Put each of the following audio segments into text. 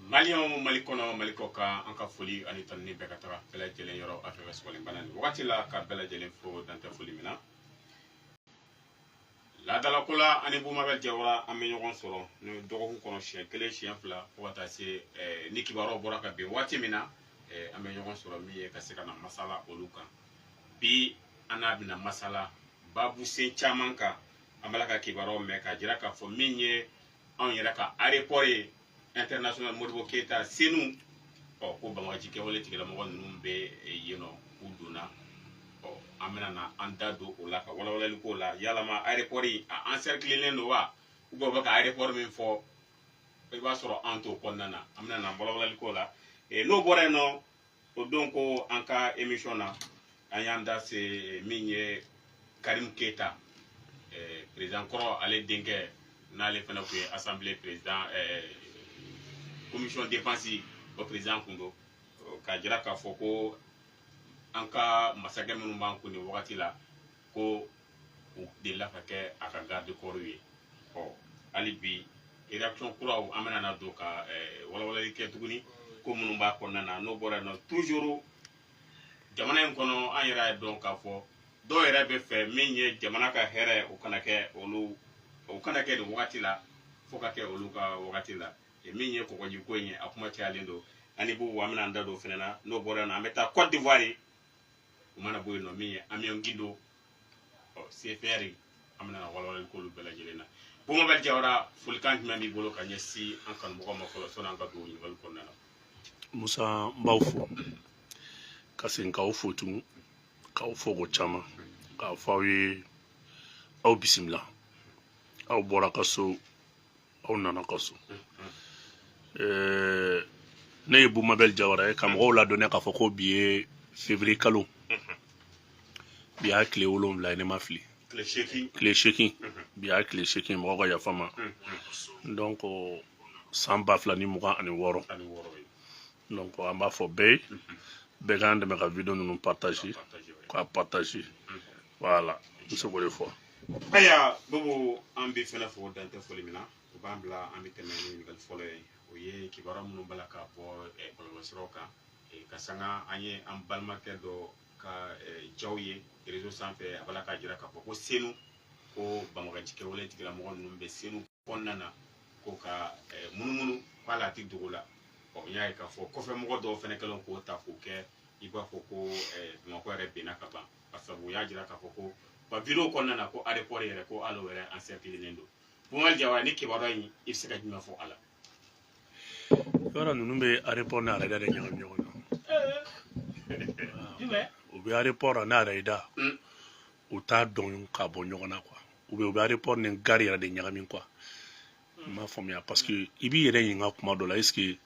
Maliyɛnw, Mali kɔnɔ, Mali kɔ kan, an ka foli ani tanuni bɛɛ ka taga bɛɛ lajɛlen yɔrɔ. A fɛ ka sɔgɔlenbana nin wagati la, ka bɛɛ lajɛlen fo, dantɛ foli min na. Laadalako la, ani Bumabel Jawara, an bɛ ɲɔgɔn sɔrɔ ni dɔgɔkun kɔnɔ siɲɛ kelen, siɲɛ fila, fo ka taa se ni kibaruyaw bɔra ka bin waati min na, an bɛ ɲɔgɔn sɔrɔ min ye ka se ka na masala olu kan. Bi, an n'a bɛna masala babu sen caman kan. An b'a la ka kibaruyaw mɛn k'a jira k'a fɔ min ye anw yɛrɛ ka aéroport ye, international Modibo Keyita, Senu, ɔ ko banbagaci kɛwale tigilamɔgɔ ninnu bɛ yen nɔ, k'u donna. Ɔ an bɛna na an da don o la ka walawalali k'o la. Yalama aéroport in a encerclélen don wa, ou bien u bɛ ka aéroport min fɔ, i b'a sɔrɔ an t'o kɔnɔna na? An bɛna na walawalali k'o la. N'o bɔra yen nɔ, o don ko an ka émission na, an y'an da se min ye Karim Keyita, président kɔrɔ, ale denkɛ, n'ale fana tun ye assemblée président, commission défense o président kun don, k'a jira k'a fɔ ko an ka masakɛ minnu b'an kun nin wagati la, ko u delila ka kɛ a ka garde corps ye. Ɔ hali bi, réaction kuraw, an bɛna na don ka walawalali kɛ tuguni ko minnu b'a kɔnɔna na. N'o bɔra yen nɔ, toujours jamana in kɔnɔ, an yɛrɛ y'a dɔn k'a fɔ dɔw yɛrɛ bɛ fɛ min ye jamana ka hɛrɛ, o kana kɛ olu, o kana kɛ nin wagati la, fo ka kɛ olu ka wagati la. Min ye kɔgɔji ko in ye, a kuma cayalen don. Ani bu, an bɛna an da don o fɛnɛ na. N'o bɔra yen nɔ, an bɛ taa Côte d'Ivoire. O mana bɔ yen nɔ, min ye Amion Guindo, ɔ CFR, an bɛna walawalali k'olu bɛɛ lajɛlen na. Bumabel Jawara, folikan jumɛn b'i bolo ka ɲɛsin an kanubagaw ma fɔlɔ, sɔnni an ka don ɲininkali kɔnɔna na? Musa, n b'aw fo ka segin k'aw fo tugun, k'aw fo ko caman, k'a fɔ aw ye aw bisimila. Aw bɔra ka so, aw nana ka so. Ne ye Bumabel Jawara ye, ka mɔgɔw ladɔnniya k'a fɔ ko bi ye février kalo, bi y'a tile 7 ye, ne ma fili. Tile 8. Tile 8, bi y'a tile 8, mɔgɔw ka yafa ma. Donc san 2026. 16 ye. Donc an b'a fɔ bɛɛ ye, bɛɛ k'an dɛmɛ ka vidéo ninnu partager, k'a partager. Voilà, n bɛ se k'o de fɔ. Aya Bobo, an bɛ fɛnɛ fo, dan tɛ foli min na. O b'an bila an bɛ tɛmɛ ni ɲininkali fɔlɔ ye. O ye kibaruya minnu b'a la ka bɔ bɔlɔlɔsiraw kan, ka sanga an ye an balimakɛ dɔ ka jaw ye réseau sanfɛ, a b'a la k'a jira k'a fɔ ko Senu, ko banbagaci kɛwale tigilamɔgɔ ninnu bɛ Senu kɔnɔna na, ko ka munumunu k'a la, a ti dogo la. Ɔ n y'a ye k'a fɔ kɔfɛmɔgɔ dɔw fɛnɛ kɛlen k'o ta k'o kɛ i b'a fɔ ko Bamakɔ yɛrɛ benna ka ban, parce que u y'a jira k'a fɔ ko wa vidéo kɔnɔna na, ko aéroport yɛrɛ, ko hali o yɛrɛ encerclélen don. Bumabel Jawara, ni kibaruya in, i bɛ se ka jumɛn fɔ a la? Yɔrɔ ninnu bɛ aéroport ni arrêt de ɲagami ɲɔgɔn na. U bɛ aéroport ni arrêt, u t'a dɔn ka bɔ ɲɔgɔn na quoi, ou bien u bɛ aéroport ni gare yɛrɛ de ɲagami quoi. N m'a faamuya, parce que i b'i yɛrɛ ɲininka kuma dɔ la, est ce que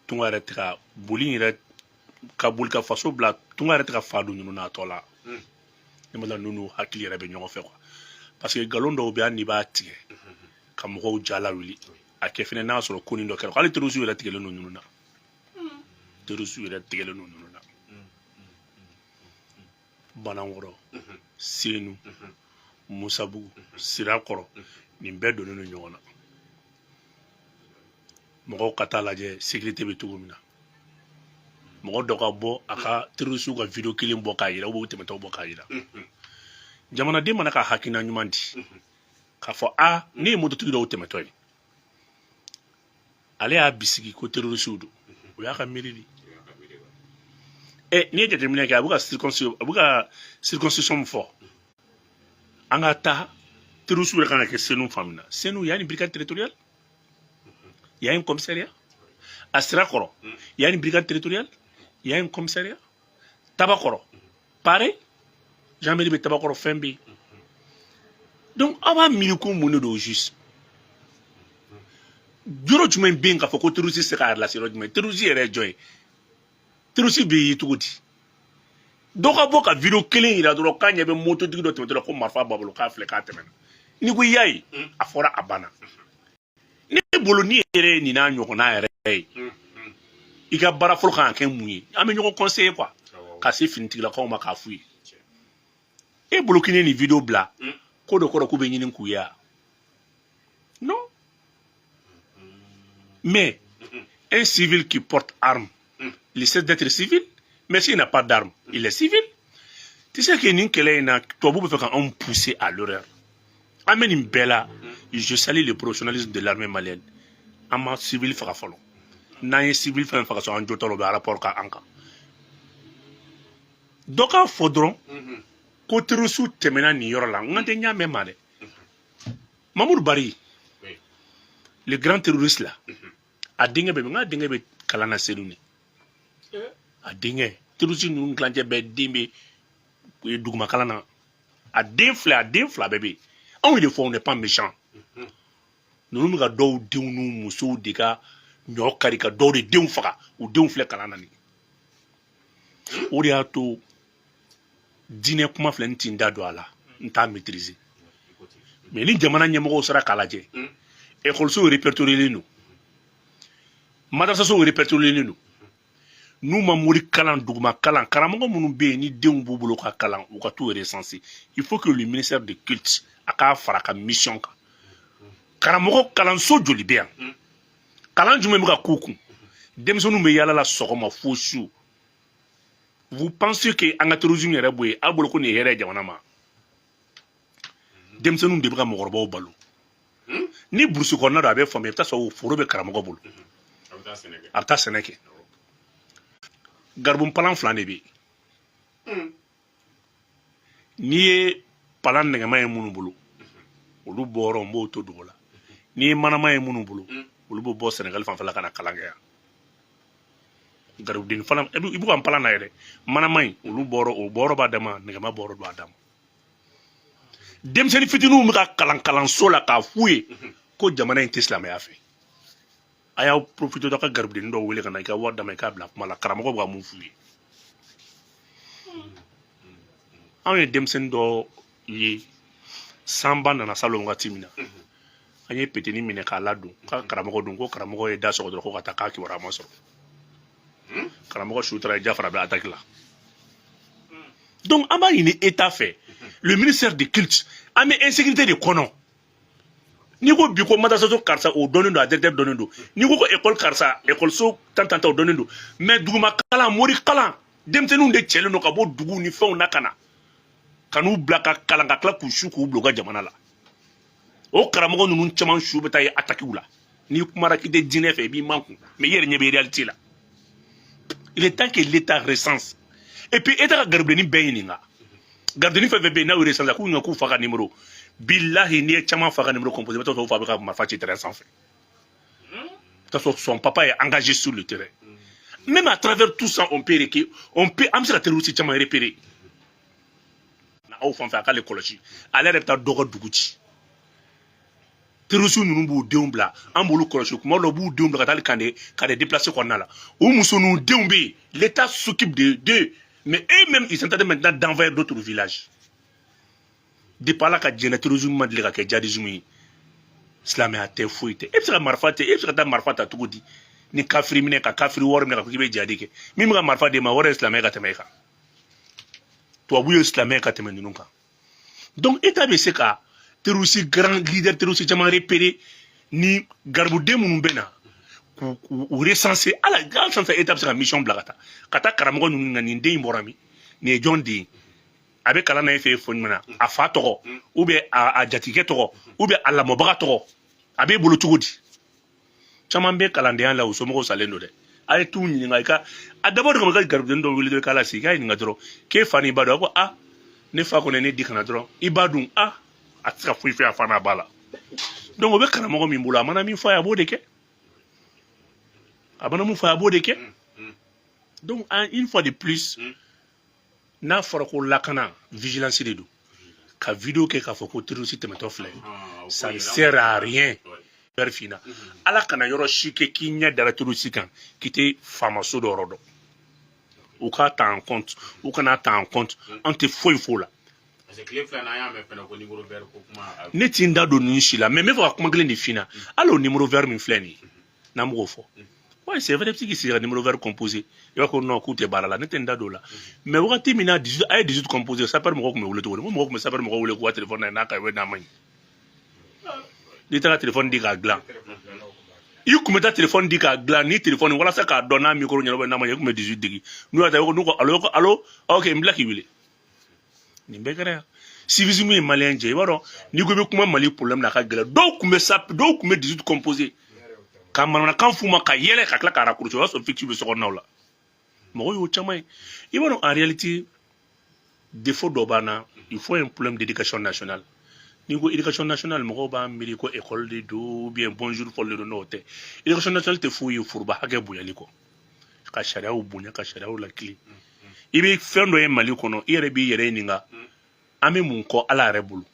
tunga yɛrɛ tɛ ka boli yɛrɛ ka boli ka faso bila, tunga yɛrɛ tɛ ka fa don ninnu na a tɔ la? Ne ma ninnu hakili yɛrɛ bɛ ɲɔgɔn fɛ quoi, parce que nkalon dɔw bɛ, hali n'i b'a tigɛ ka mɔgɔw ja lawuli, a kɛ fɛnɛ n'a sɔrɔ ko nin dɔ kɛra, hali terroriste yɛrɛ tigɛlen don ninnu na, terroriste yɛrɛ tigɛlen don ninnu na. Banankɔrɔ, Senu, Musabugu, Sirakɔrɔ, nin bɛɛ donnen don ɲɔgɔn na. Mɔgɔw ka taa lajɛ sécurité bɛ cogo min na. Mɔgɔ dɔ ka bɔ a ka terroriste ka vidéo kelen bɔ k'a yira, ou bien u tɛmɛtɔ bɔ k'a yira. Jamanaden mana ka hakilina ɲuman di k'a fɔ a ne ye mototigi dɔw tɛmɛtɔ ye, ale y'a bisigi ko terroriste don, o y'a ka miiri de. Ɛ, n'i ye jateminɛ kɛ, a bɛ ka circonscription min fɔ, an ka taa terroriste yɛrɛ kan ka kɛ Senu fan min na. Senu, il y a une brigade territoriale, il y a un commissariat. À Sirakɔrɔ, il y a une brigade territoriale, il y a un commissariat. Tabakɔrɔ, pareil, gendarmerie bɛ Tabakɔrɔ, fɛn bɛ yen. Donc aw b'a miiri ko mun de don juste? Yɔrɔ jumɛn bɛ yen k'a fɔ ko terroriste tɛ se k'a yɛrɛ lase yɔrɔ jumɛn? Terroriste yɛrɛ ye jɔn ye? Terroriste bɛ ye cogo di? Dɔ ka bɔ ka vidéo kelen yira dɔrɔn k'a ɲɛ bɛ mototigi dɔ tɛmɛtɔ la, ko marifa b'a bolo, k'a filɛ, k'a tɛmɛna. N'i ko i y'a ye, a fɔra, a banna. Ne bolo, ni yɛrɛ ye nin n'a ɲɔgɔnna yɛrɛ ye, i ka baara fɔlɔ kan ka kɛ mun ye? An bɛ ɲɔgɔn conseiller quoi, ka se finitigilakaw ma k'a f'u ye. E bolo k'i ne nin vidéo bila ko dɔ kɔrɔ, k'u bɛ ɲini k'u ye wa? Non, mais Un civil qui porte arme, il cesse d'être civil, mais s'il n'a pas d'arme, il est civil. Tu sais que nin kɛlɛ in na, tubabu bɛ fɛ ka anw pousser à l'erreur. An bɛ nin bɛɛ la, je salue le professionnalisme de l'armée malienne. An ma civil faga fɔlɔ. N'an ye civil fɛn faga sɔrɔ, an jo t'a la, u bɛ rapport kɛ an kan. Dɔ k'a fɔ dɔrɔn ko terroriste tɛmɛna nin yɔrɔ la, n kan tɛ ɲa mɛn ma dɛ. Mamoudou Barry, le grand terroriste là, a denkɛ bɛ min? N k'a denkɛ bɛ kalan na Senu de. A denkɛ terroriste ninnu tilancɛ bɛɛ den bɛ duguma kalan na. A den filɛ, a den fila bɛɛ bɛ yen. Anw de fɔ, on n'est pas méchant. Ninnu bɛ ka dɔw denw n'u musow de ka ɲɔ kari, ka dɔw de denw faga, u denw filɛ kalan na nin. O de y'a to diinɛ kuma filɛ, n ti n da don a la, n t'a maîtriser. Mais ni jamana ɲɛmɔgɔw sera k'a lajɛ, ekɔlisow répertorier don, madrasasow répertorier don, n'u ma mori kalan, duguma kalan, karamɔgɔ minnu bɛ yen ni denw b'u bolo ka kalan, u ka t'u recenser. Il faut que le ministère de culte a k'a fara a ka mission kan. Karamɔgɔ kalanso joli bɛ yan? Kalan jumɛn bɛ ka k'u kun? Denmisɛnninw bɛ yaala la sɔgɔma fo su. Vous pensez que an ka terrorisme yɛrɛ bɔ yen, aw bolo ko nin ye hɛrɛ ye jamana ma? Denmisɛnninw de bɛ ka mɔgɔkɔrɔbaw balo. Ni burusi kɔnɔna don, a bɛ faamuya, i bɛ taa sɔrɔ foro bɛ karamɔgɔ bolo, a bɛ taa sɛnɛ kɛ. Garibu palan fila de bɛ yen. N'i ye palan nɛgɛma ye minnu bolo, olu bɔyɔrɔ n b'o to dugu la. N'i ye manama ye minnu bolo, olu bɛ bɔ Sɛnɛgali fanfɛla ka na kalan kɛ yan. Garibuden fana i b'u ka palan na yɛrɛ, manama in, olu bɔyɔrɔ, o bɔyɔrɔ b'a dama, nɛgɛma bɔyɔrɔ b'a dama. Denmisɛnnin fitininw bɛ ka kalan kalanso la k'a f'u ye ko jamana in tɛ silamɛya fɛ. A y'aw profité dɔ ka garibudennin dɔw wele ka na, i ka wari d'a ma, i k'a bila kuma la. Karamɔgɔ bɛ ka mun f'u ye? Anw ye denmisɛnnin dɔ ye, sanba nana salon wagati min na, an ye petini minɛ k'a ladon k'a karamɔgɔ dun ko karamɔgɔ ye da sɔgɔ dɔrɔn ko ka taa k'a kibaruya ma sɔrɔ. Karamɔgɔ su taara Jafara bɛ attaque la. Donc an b'a ɲini état fɛ, le ministère de culte, an bɛ insécurité de kɔnɔ. N'i ko bi ko madrasaso karisa, o dɔnnen don, a directeur dɔnnen don. N'i ko ko école karisa, école tan tan ta, o dɔnnen don. Mais duguma kalan, mori kalan, denmisɛnninw de cɛlen don ka bɔ duguw ni fɛnw na ka na ka n'u bila ka kalan, ka tila k'u su k'u bila u ka jamana la. O karamɔgɔ ninnu caman su bɛ taa ye attaque la. N'i kumara k'i tɛ diinɛ fɛ, i b'i makun, mais i yɛrɛ ɲɛ bɛ réalité la. Il est temps que l'État recense, et puis État ka garibudennin bɛɛ ɲininka. Garibudennin fɛn fɛn bɛ yen n'a y'o recense, k'u ɲininka k'u fa ka numéro. Bilahi, n'i ye caman fa ka numéro composé, i bɛ taa sɔrɔ o fa bɛ ka marifa ci terrain sanfɛ. I bɛ taa sɔrɔ son papa est engagé sur le terrain. Même à travers tout ça, on peut, an bɛ se ka terroriste caman repérer. Na aw fan fɛ, a k'ale kɔlɔsi, ale yɛrɛ bɛ taa dɔ ka dugu ci. Terroriste ninnu b'u denw bila, an b'olu kɔlɔsi. Kuma dɔw b'u denw bila ka taa hali camp de déplacé kɔnɔna la. U muso n'u denw bɛ yen, l'État s'occupe de d'eux, mais eux-mêmes, ils sont en train maintenant d'envahir d'autres villages. Depuis Ala ka diɲɛ, terrorisme ma deli ka kɛ djihadisme ye. Silamɛya tɛ, foyi tɛ. E bɛ se ka marifa tɛ, e bɛ se ka taa marifa ta cogo di ni kafiri minɛ, ka kafiri wari minɛ ka fɔ k'i bɛ jihadi kɛ? Min bɛ ka marifa d'e ma, o yɛrɛ ye silamɛ ka tɛmɛ e kan. Tubabu ye silamɛ ka tɛmɛ ninnu kan. Donc État bɛ se ka terroriste, grand leader terroriste caman repérer ni garibuden minnu bɛ na k'u recenser. Ala hali sisan, État bɛ se ka mission bila ka taa karamɔgɔ ninnu na: nin den in bɔra min? Nin ye jɔn den ye? A bɛ kalan na e fɛ yen fo jumɛn na? A fa tɔgɔ, ou bien a jatigikɛ tɔgɔ, ou bien a lamɔbaga tɔgɔ, a b'e bolo cogo di? Caman bɛ kalandenya la, u somɔgɔw salen don dɛ. A ye t'u ɲininka. I ka a dabɔ de kama, i ka garibuden dɔ wele dɔrɔn k'a la sigi, k'a ɲininka dɔrɔn k'e fa n'i ba dɔn. A ko a ne fa kɔni ne di kana dɔrɔn, i ba dun a a tɛ se ka foyi fɛ a fa n'a ba la. Donc o bɛ karamɔgɔ min bolo, a mana min fɔ a ye, a b'o de kɛ. A mana mun fɔ a ye, a b'o de kɛ. Donc une fois de plus, n'a fɔra ko lakana, vigilance de don. Ka vidéo kɛ k'a fɔ ko terroriste tɛmɛtɔ filɛ, ça ne sert à rien. Wɛrɛ f'i na, Ala kana yɔrɔ si kɛ k'i ɲɛ dara terroriste kan k'i tɛ faamaso dɔ yɔrɔ dɔn. U k'a ta en compte, u kana ta en compte, an tɛ foyi f'o la. Parce que tile fila in na, an y'a mɛn fɛnɛ ko numéro vert ko kuma. Ne ti n da don ninnu si la, mais n bɛ fɛ ka kuma kelen de f'i ɲɛna. Hali o numéro vert min filɛ nin ye, n'an b'o fɔ, ouais, c'est vrai, i bɛ se k'i sigi ka numéro vert composé, i b'a fɔ non, k'u tɛ baara la. Ne tɛ n da don o la, mais wagati min na 18, a ye 18 composé, sapeur mɔgɔw tun bɛ wele cogo di? N ko mɔgɔw tun bɛ sapeur mɔgɔw wele k'u ka téléphone na n'a ka n'a ma ɲi, n'i taara téléphone di k'a dilan. I kun bɛ taa téléphone di k'a dilan ni téléphone walasa k'a dɔn n'a micro ɲɛna ou n'a ma ɲɛ. I kun bɛ 18 digi n'u y'a ta n'u ko allo, ko allo, ok, n bila k'i wele. Nin bɛɛ kɛra yan. Civisme ye malien jɛ. I b'a dɔn, n'i ko i bɛ kuma Mali problème na, a ka gɛlɛn. Dɔw kun bɛ sa, dɔw kun bɛ 18 composé ka manamanakan f'u ma ka yɛlɛ ka tila k'a raccrocher. O y'a sɔrɔ fixe bɛ sokɔnɔnaw la, mɔgɔw y'o caman ye. I b'a dɔn, en réalité, défaut dɔ b'an na. Il faut un problème d'éducation nationale. N'i ko éducation nationale, mɔgɔw b'a miiri ko école de don ou bien bonjour fɔli de don. N'o tɛ, éducation nationale tɛ foyi ye foroba hakɛ bonyali kɔ, ka sariyaw bonya, ka sariyaw lakile. I bɛ fɛn dɔ ye Mali kɔnɔ, i yɛrɛ b'i yɛrɛ ɲininka an bɛ mun kɔ Ala yɛrɛ bolo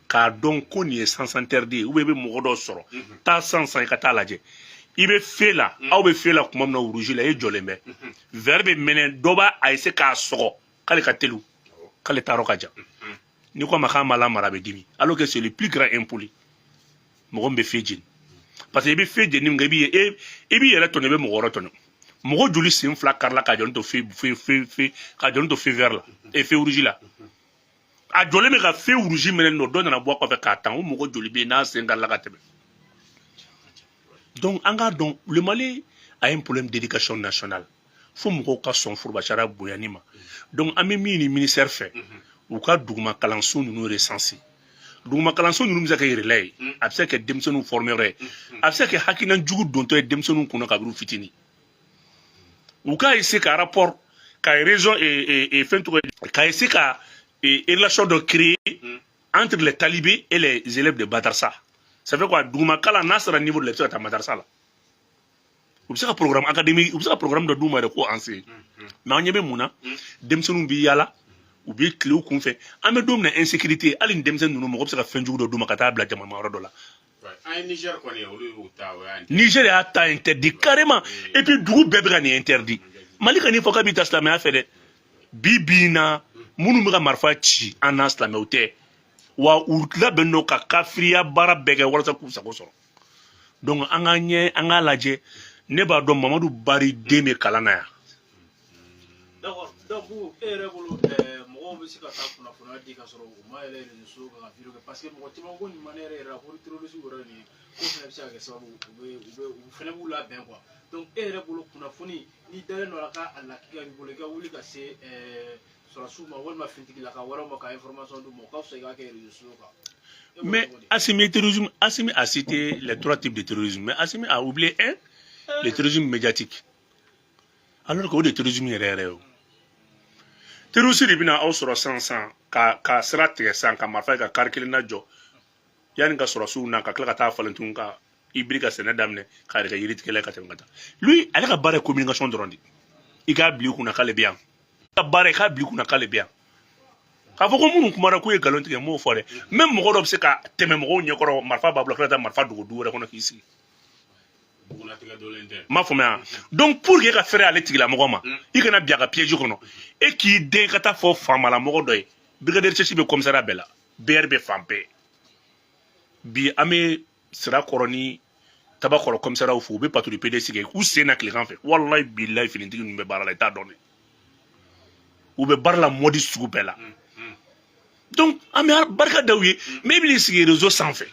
k'a dɔn ko nin ye sens interdit ye, ou bien i bɛ mɔgɔ dɔ sɔrɔ taa san san i ka taa lajɛ. I bɛ feu la, aw bɛ feu la tuma min na, rouge la, e jɔlen bɛ, vert bɛ mɛnɛ, dɔ b'a a essayer k'a sɔgɔ k'ale ka teli, k'ale taayɔrɔ ka jan. N'i ko a ma k'a ma lamara, a bɛ dimi, alors que c'est le plus grand impoli. Mɔgɔ min bɛ feu jeni, parce que i bɛ feu jeni min kɛ, i b'i e i b'i yɛrɛ tɔɲɔ, i bɛ mɔgɔ wɛrɛ tɔɲɔ. Mɔgɔ joli sen fila karila ka jɔni to feu feu feu feu, ka jɔni to feu vert la e feu rouge la, a jɔlen bɛ ka feu rouge minɛ nɔ, dɔ nana bɔ a kɔfɛ k'a tan. O mɔgɔ joli bɛ yen n'a sen karila ka tɛmɛ? Donc an k'a dɔn, le Mali a un problème d'éducation nationale. Fo mɔgɔw ka sɔn foroba sariya bonyani ma. Donc an bɛ min ɲini ministère fɛ, u ka duguma kalanso ninnu recenser. Duguma kalanso ninnu bɛ se ka kɛ yɛrɛla ye, a bɛ se ka kɛ denmisɛnninw former yɔrɔ ye, a bɛ se ka kɛ hakilina jugu dontɔ ye denmisɛnninw kunna kabini u fitinin. U k'a essayer ka rapport ka raison et fɛn tɔgɔ ye, ka essayer ka relation dɔ créer entre les talibés et les élèves de madarasa. Ça fait quoi? Duguma kalan n'a sera niveau de la, i bɛ se ka taa madarasa la, u bɛ se ka programme académique, u bɛ se ka programme dɔ d'u ma yɛrɛ ko enseigner. Mais an ɲɛ bɛ mun na? Denmisɛnninw bɛ yala, u bɛ tile u kunfɛ. An bɛ don min na, insécurité, hali ni denmisɛnnin ninnu, mɔgɔ bɛ se ka fɛn jugu dɔ d'u ma ka taa bila jamana yɔrɔ dɔ la. An ye Niger kɔni ye, olu y'u ta, o y'a Niger y'a ta interdit carrément, et puis dugu bɛɛ bɛ ka nin interdit. Mali ka nin fɔ k'a b'i ta silamɛya fɛ dɛ. Bi bi in na, minnu bɛ ka marifa ci an na, silamɛw tɛ wa, u labɛnnen don ka kafiriya baara bɛɛ kɛ walasa k'u sago sɔrɔ. Donc an ka ɲɛ, an k'a lajɛ. Ne b'a dɔn, Mamadu Bari den bɛ kalan na yan. D'accord. Donc e yɛrɛ bolo, mɔgɔw bɛ se ka taa kunnafoniya di ka sɔrɔ u ma yɛlɛ réseaux sociaux kan ka vidéo kɛ? Parce que mɔgɔ caman ko nin ma ne yɛrɛ yɛrɛ la ko terroriste yɛrɛ nin ye, ko fana bɛ se ka kɛ sababu u bɛ u fana b'u labɛn quoi. Donc e yɛrɛ bolo, kunnafoni n'i dalen don a la k'a lakika b'i bolo, i ka wuli ka se sɔrɔdasiw ma walima finitigilaka wɛrɛw ma ka information d'u ma, o ka fisa i k'a kɛ réseaux sociaux kan. E b'o Mais cogo di? Assimi, terrorisme, Assimi a cité les trois types de terrorisme, mais Assimi a oublié un, le terrorisme médiatique. Alors que o de terrorisme yɛrɛ yɛrɛ ye o. Terroriste de bɛna aw sɔrɔ sisan sisan ka sira tigɛ sisan ka marifa ye ka kari kelen na jɔ yanni ka sɔrɔsiw na ka tila ka taa falen tuguni ka i biri ka sɛnɛ daminɛ k'a yɛrɛ kɛ yiritigɛla ye ka tɛmɛ ka taa. Lui, ale ka baara ye communication dɔrɔn de. I k'a bila i kunna k'ale bɛ yan. Ka baara ye k'a bila i kunna k'ale bɛ yan. K'a fɔ ko minnu kumara k'u ye nkalon tigɛ, n m'o fɔ dɛ. Même mɔgɔ dɔ bɛ se ka tɛmɛ mɔgɔw ɲɛkɔrɔ, marifa b'a bolo, ka taa marifa dogo du wɛrɛ kɔnɔ k'i sigi. Bugunnatigɛ dolen tɛ. N m'a faamuya. Donc pour que e ka fɛrɛ ale tigilamɔgɔ ma, i kana bin a ka piège kɔnɔ, e k'i den ka taa fɔ faamalamɔgɔ dɔ ye. Brigade de recherche bɛ commissariat bɛɛ la, BR bɛ fan bɛɛ. Bi an bɛ Sirakɔrɔ ni Tabakɔrɔ commissariat fo, u bɛ patrouille PDS kɛ k'u sen na tilegan fɛ. Walayi bilayi, finitigi ninnu bɛ baara la, i t'a dɔn dɛ. U bɛ baara la mɔdi sugu bɛɛ la. Donc an bɛ barika da u ye. Mais i bɛn'i sigi réseau sanfɛ,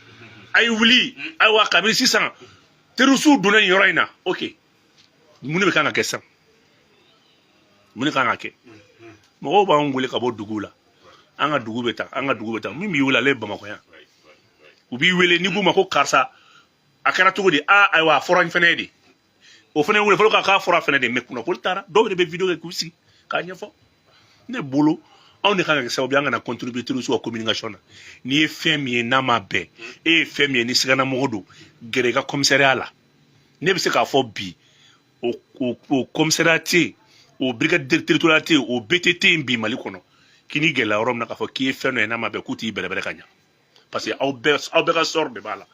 a ye wuli, ayiwa, kabini sisan terroristew donna nin yɔrɔ in na. Ok, mun de bɛ kan ka kɛ sisan? Mun de kan ka kɛ? Mɔgɔw b'an wele ka bɔ duguw la, an ka dugu bɛ tan, an ka dugu bɛ tan. Min b'i wele, ale ye Bamakɔ yan. U b'i wele n'i k'u ma ko karisa, a kɛra cogo di? Aa, ayiwa, a fɔra n fɛnɛ ye de. O fɛnɛ wele fɔlɔ k'a fɔra fɛnɛ de. Mais kunnafoni taara, dɔw de bɛ vidéo kɛ k'u sigi k'a ɲɛfɔ. Ne bolo, anw de kan ka kɛ sababu ye an kana contribuer terroriste ka communication na. N'i ye fɛn min ye n'a ma bɛn, e ye fɛn min ye ni siganamɔgɔ don, gɛrɛ i ka commissariat la. Ne bɛ se k'a fɔ bi, o commissariat tɛ yen, o brigade territoriale tɛ yen, o BT tɛ yen bi Mali kɔnɔ k'i ni gɛlɛya yɔrɔ min na k'a fɔ k'i ye fɛn dɔ ye n'a ma bɛn, k'u t'i bɛrɛbɛrɛ ka ɲa, parce que aw bɛɛ ka sort de b'a la.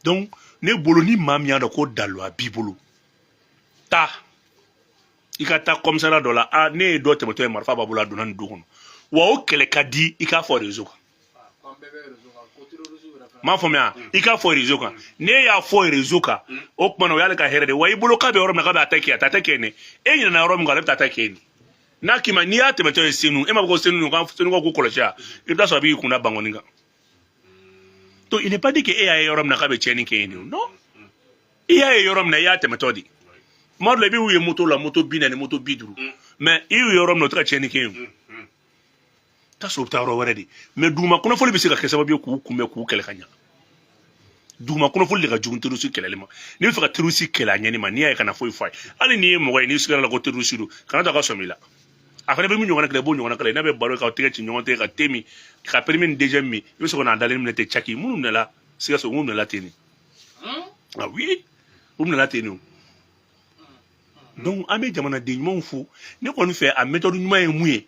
Donc ne bolo, ni maa min y'a dɔn ko daluya b'i bolo, taa i ka taa commissariat dɔ la. A ne ye dɔ tɛmɛtɔ ye, marifa b'a bolo, a donna nin du kɔnɔ wa. O kɛlɛ ka di i k'a fɔ réseau kan. K'an bɛɛ bɛ réseau kan ko terroriste yɛrɛ fana. M'a faamuya, i k'a fɔ réseau kan. N'e y'a fɔ réseau kan, o tuma na o y'ale ka hɛrɛ de ye wa. I bolo k'a bɛ yɔrɔ min na, k'a bɛ a ta kɛ, a ta tɛ kɛ nin. E ɲinɛna yɔrɔ min kɔ, ale bɛ taa ta kɛ nin. N'a k'i ma, n'i y'a tɛmɛtɔ ye Senu, e m'a fɔ ko Senu ka Senu ka k'u kɔlɔsi a, i bɛ taa sɔrɔ a b'i kunda Bankɔni kan. Donc il n'est pas dit que e y'a ye yɔrɔ min na k'a bɛ tiɲɛni kɛ yen de. Non. I y'a ye yɔrɔ min na, i y'a tɛmɛtɔ de. Tuma dɔ la, i bɛ ye moto la, moto 40, moto 50, mais i y'u yɔrɔ min na, o tɛ ka tiɲɛni kɛ yen. Taa sɔrɔ u bɛ taa yɔrɔ wɛrɛ de. Mais duguma kunnafoni bɛ se ka kɛ sababu ye k'u kunbɛn, k'u kɛlɛ ka ɲa. Duguma kunnafoni de ka jugu terroriste kɛlɛli ma. N'i bɛ fɛ ka terroriste kɛlɛ a ɲɛni ma, n'i y'a ye, kana foyi f'a ye. Hali n'i ye mɔgɔ ye, n'i sigara la ko terroriste don, kana to a ka sɔmi i la. A fana bɛ min ɲɔgɔnna kɛlɛ, i b'o ɲɔgɔnna kɛlɛ. N'a bɛ baro k'aw tɛgɛ ci ɲɔgɔn tɛgɛ, ka te min, ka premier ni deuxième min, i bɛ sɔrɔ k'a dalen minɛ ten caki. Minnu minɛla Sikaso, minnu minɛla ten de. Ah oui, u minɛla ten de. Donc an bɛ jamanaden ɲumanw fo. Ne kɔni fɛ, a méthode ɲuman ye mun ye?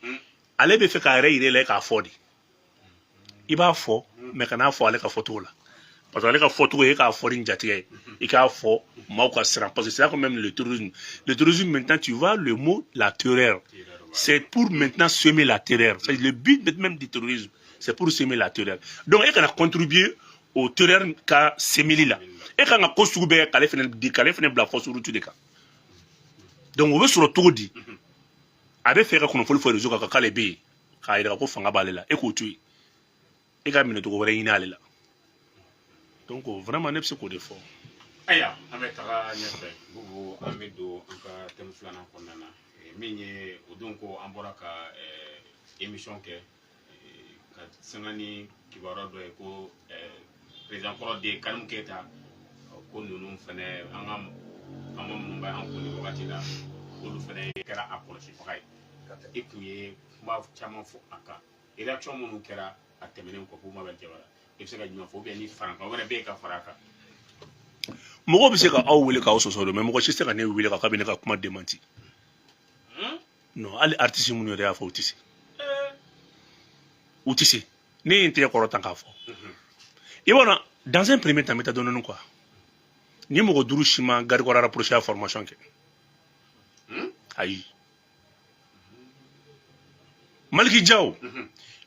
Ale bɛ fɛ k'a yɛrɛ yira i la k'a fɔ de. I b'a fɔ, mais kan'a fɔ ale ka fɔcogo la, parce que ale ka fɔcogo ye k'a fɔ ni jatigɛ ye. I k'a fɔ maaw ka siran, parce que c'est quand même le terrorisme. Le terrorisme maintenant, tu vois, le mot la terreur, c'est pour maintenant semer la terreur. C'est le but même du terrorisme, c'est pour semer la terreur. Donc e kana contribuer au terreur ka semeli la. E kan ka ko sugu bɛɛ k'ale fɛnɛ di, k'ale fɛnɛ bila fausse route de kan. Donc o bɛ sɔrɔ cogo di? A bɛ fɛ ka kunnafoni fɔ réseau kan k'ale bɛ yen, k'a yira ko fanga b'ale la. E k'o to yen, e ka minɛcogo wɛrɛ ɲini ale la. Donc vraiment, ne bɛ se k'o de fɔ. Ayiwa, an bɛ taga ɲɛfɛ, Bubu. An bɛ don an ka thème filanan kɔnɔna na, min ye o don ko an bɔra ka émission kɛ ka sanga ni kibaruya dɔ ye ko président kɔrɔ den Karimu Keyita, ko ninnu fɛnɛ, an ka faama minnu bɛ an kun nin wagati la, olu fɛnɛ kɛra a kɔlɔsibaga ye. I kun ye kuma caman fɔ a kan. Réaction minnu kɛra a tɛmɛnen kɔ, k'u ma bɛ jabara, i bɛ se ka jumɛn fɔ? Ou bien ni farankan wɛrɛ bɛ yen ka fara a kan? Mɔgɔw bɛ se ka aw wele k'aw sɔsɔ don, mais mɔgɔ si tɛ se ka ne wele k'a bɛ ne ka kuma démenti. Non, hali artiste minnu yɛrɛ y'a fɔ, u tɛ se, u tɛ se. Ne ye n tɛgɛ kɔrɔ tan k'a fɔ. I b'a dɔn, dans un premier temps, n bɛ taa dɔɔnin quoi. Ni mɔgɔ duuru si ma garde corps rapproché ya formation kɛ, ayi. Maliki Diaw,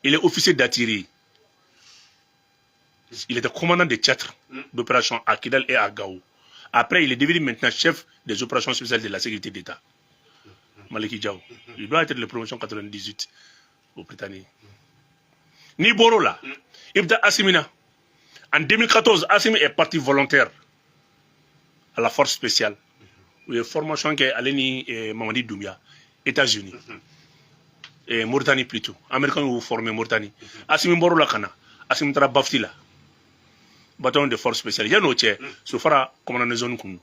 il est officier d'artillerie, il était commandant de théâtre d'opération à Kidal et à Gao. Après, il est devenu maintenant chef des opérations spéciales de la sécurité d'État. Maliki Diaw, il doit être de promotion 98 au Britannique. Ni bɔr'o la, i bɛ taa Assimi na. En 2014, Assimi est parti volontaire à la force spéciale. U ye formation kɛ, ale ni Mamadi Doumbia, États-Unis et Mauritanie plutôt. Américains y'u formé Mauritanie. Assimi bɔr'o la ka na, Assimi taara Bafti la, bataillon de force spéciale. Yan'o cɛ, Sofara commandant de zone kun don.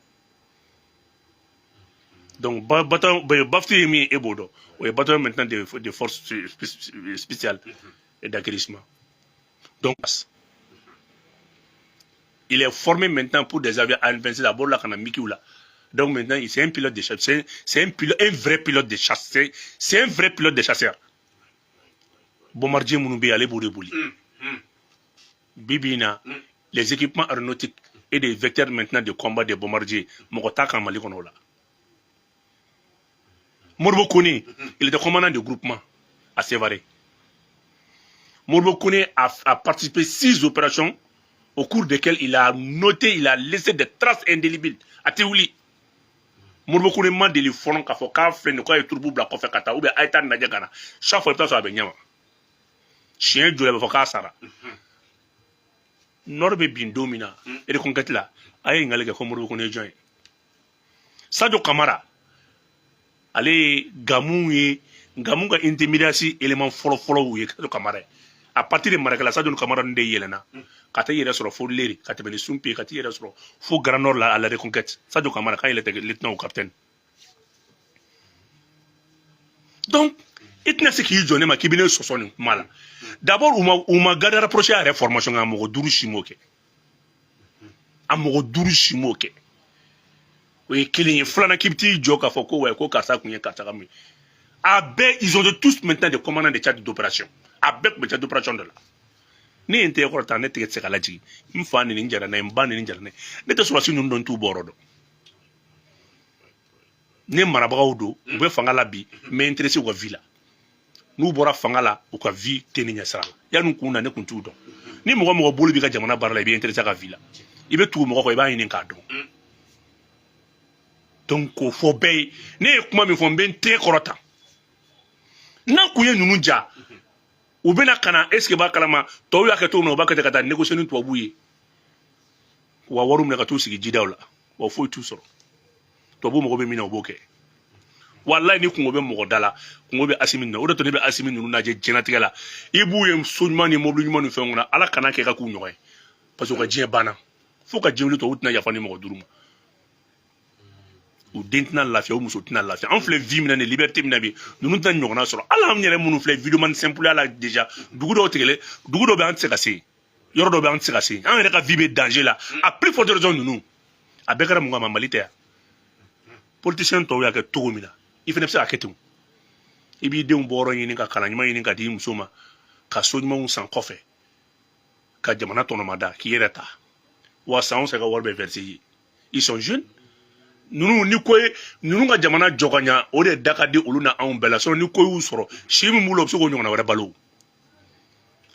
Donc bataillon Bafti ye min ye, e b'o dɔn, o ye bataillon maintenant de force spéciale et d'acquérissement. Donc il est formé maintenant pour des avions An-26. A bɔr'o la ka na Mikiw la. Donc maintenant, c'est un pilote de chasse. C'est un pilote, un vrai pilote de chasse. C'est un vrai pilote de chasseur. Bombardier minnu bɛ yen, ale b'o de boli. Bi bi in na, les équipements aéronautiques et des vecteurs maintenant de combat des bombardiers, mɔgɔ t'a kan Mali kɔnɔ o la. Modibo Kone, il était commandant de groupement à Sévaré. Modibo Kone a participé six opérations au cours desquelles il a noté, il a laissé des traces indélébiles. A tɛ wuli. Modibo Kone ma deli fɔlɔ k'a fɔ k'a filɛ nin ye, k'a ye troupe bila kɔfɛ ka taa, ou bien a ye taa nin lajɛ ka na. Chaque fois, i bɛ taa sɔrɔ a bɛ ɲɛma. Siɲɛ joli a bɛ fɔ k'a sara. Nord bɛ bin don min na, reconquête la, a ye ɲininkali kɛ ko Modibo Kone ye jɔn ye. Sadio Kamara, ale ye Gamu ye, Gamu ka intimidation élément fɔlɔ-fɔlɔw ye Sadio Kamara ye. À partir de Marakala, Sadio Kamara ninnu de yɛlɛnna ka taa i yɛrɛ sɔrɔ fo Leri, ka tɛmɛ ni Sunpe, ka t'i yɛrɛ sɔrɔ fo Grand Nord la, à la reconquête. Sadio Kamara, quand il était lieutenant ou capitaine. Donc i tɛna se k'i jɔ ne ma k'i bɛ ne sɔsɔ nin kuma la. D'abord, u ma garde rapproché yɛrɛ formation kɛ. A mɔgɔ duuru si m'o kɛ, a mɔgɔ duuru si m'o kɛ. O ye kelen ye. Filanan, k'i bɛ t'i jɔ k'a fɔ ko ouais, ko karisa kun ye karisa ka mun ye. A bɛɛ, ils ont de tous maintenant des commandants de théâtre d'opération. A bɛɛ tun bɛ théâtre d'opération de la. Ne ye n tɛgɛ kɔrɔta, ne tɛgɛ tɛ se ka lajigin. N fa neni, n jara n'a ye, n ba neni, n jara n'a ye. Ne tɛ sɔrɔdasi ninnu dɔn, n t'u bɔyɔrɔ dɔn. Ne marabagaw don, u bɛ fanga la bi, n bɛ intéressé u ka vie la. N'u bɔra fanga la, u ka vie tɛ ne ɲɛsira la. Yanni kun na, ne kun t'u dɔn. Ni mɔgɔ mɔgɔ bolo b'i ka jamana baara la, i bɛ intéressé a ka vie la, i bɛ tugu mɔgɔ kɔ, i b'a ɲini k'a dɔn. Donc k'o fɔ bɛɛ ye, ne ye kuma min fɔ, n bɛ n tɛgɛ kɔrɔta. N'a kun ye ninnu ja, u bɛna ka na. Est ce que b'a kalama tɔw y'a kɛ cogo min na? U b'a kɛ ten ka taa négocier ni tubabuw ye, k'u ka wariw minɛ ka t'u sigi jidaw la. Wa foyi t'u sɔrɔ. Tubabu mago bɛ min na, u b'o kɛ. Walayi, ni kungo bɛ mɔgɔ da la, kungo bɛ Asimi na. O de to ne bɛ Asimi ninnu lajɛ diɲɛlatigɛ la, i b'u ye so ɲuman ni mobili ɲuman ni fɛnw kɔnɔ. Ala kana kɛ ka k'u ɲɔgɔn ye, parce que u ka diɲɛ banna fo ka diɲɛ wuli tɔ, u tɛna yafa ni mɔgɔ duuru ma. U den tɛna lafiya, u muso tɛna lafiya. An filɛ vie min na ni liberté min na bi, ninnu tɛna ɲɔgɔnna sɔrɔ. Hali an yɛrɛ minnu filɛ vidéoman simple la déjà, dugu dɔw tigɛlen, dugu dɔw bɛ, an tɛ se ka se yɔrɔ dɔw bɛ, an tɛ se ka se, an yɛrɛ ka vie bɛ danger la. À plus forte raison ninnu, a bɛɛ kɛra mun kama? Mali tɛ yan. Politicien tɔw y'a kɛ cogo min na, i fana bɛ se ka kɛ ten. I b'i denw bɔyɔrɔ ɲini, ka kalan ɲuman ɲini ka di i muso ma, ka so ɲumanw san kɔfɛ, ka jamana tɔnɔmada k'i yɛrɛ ta. Wa san o san, ka wari bɛ verser i ye. Ils sont jeunes, ninnu. Ni ko ye ninnu ka jamana jɔ ka ɲa, o de da ka di olu na anw bɛɛ la. Sinon ni ko y'u sɔrɔ, si min b'u la, u bɛ se k'o ɲɔgɔnna wɛrɛ balo.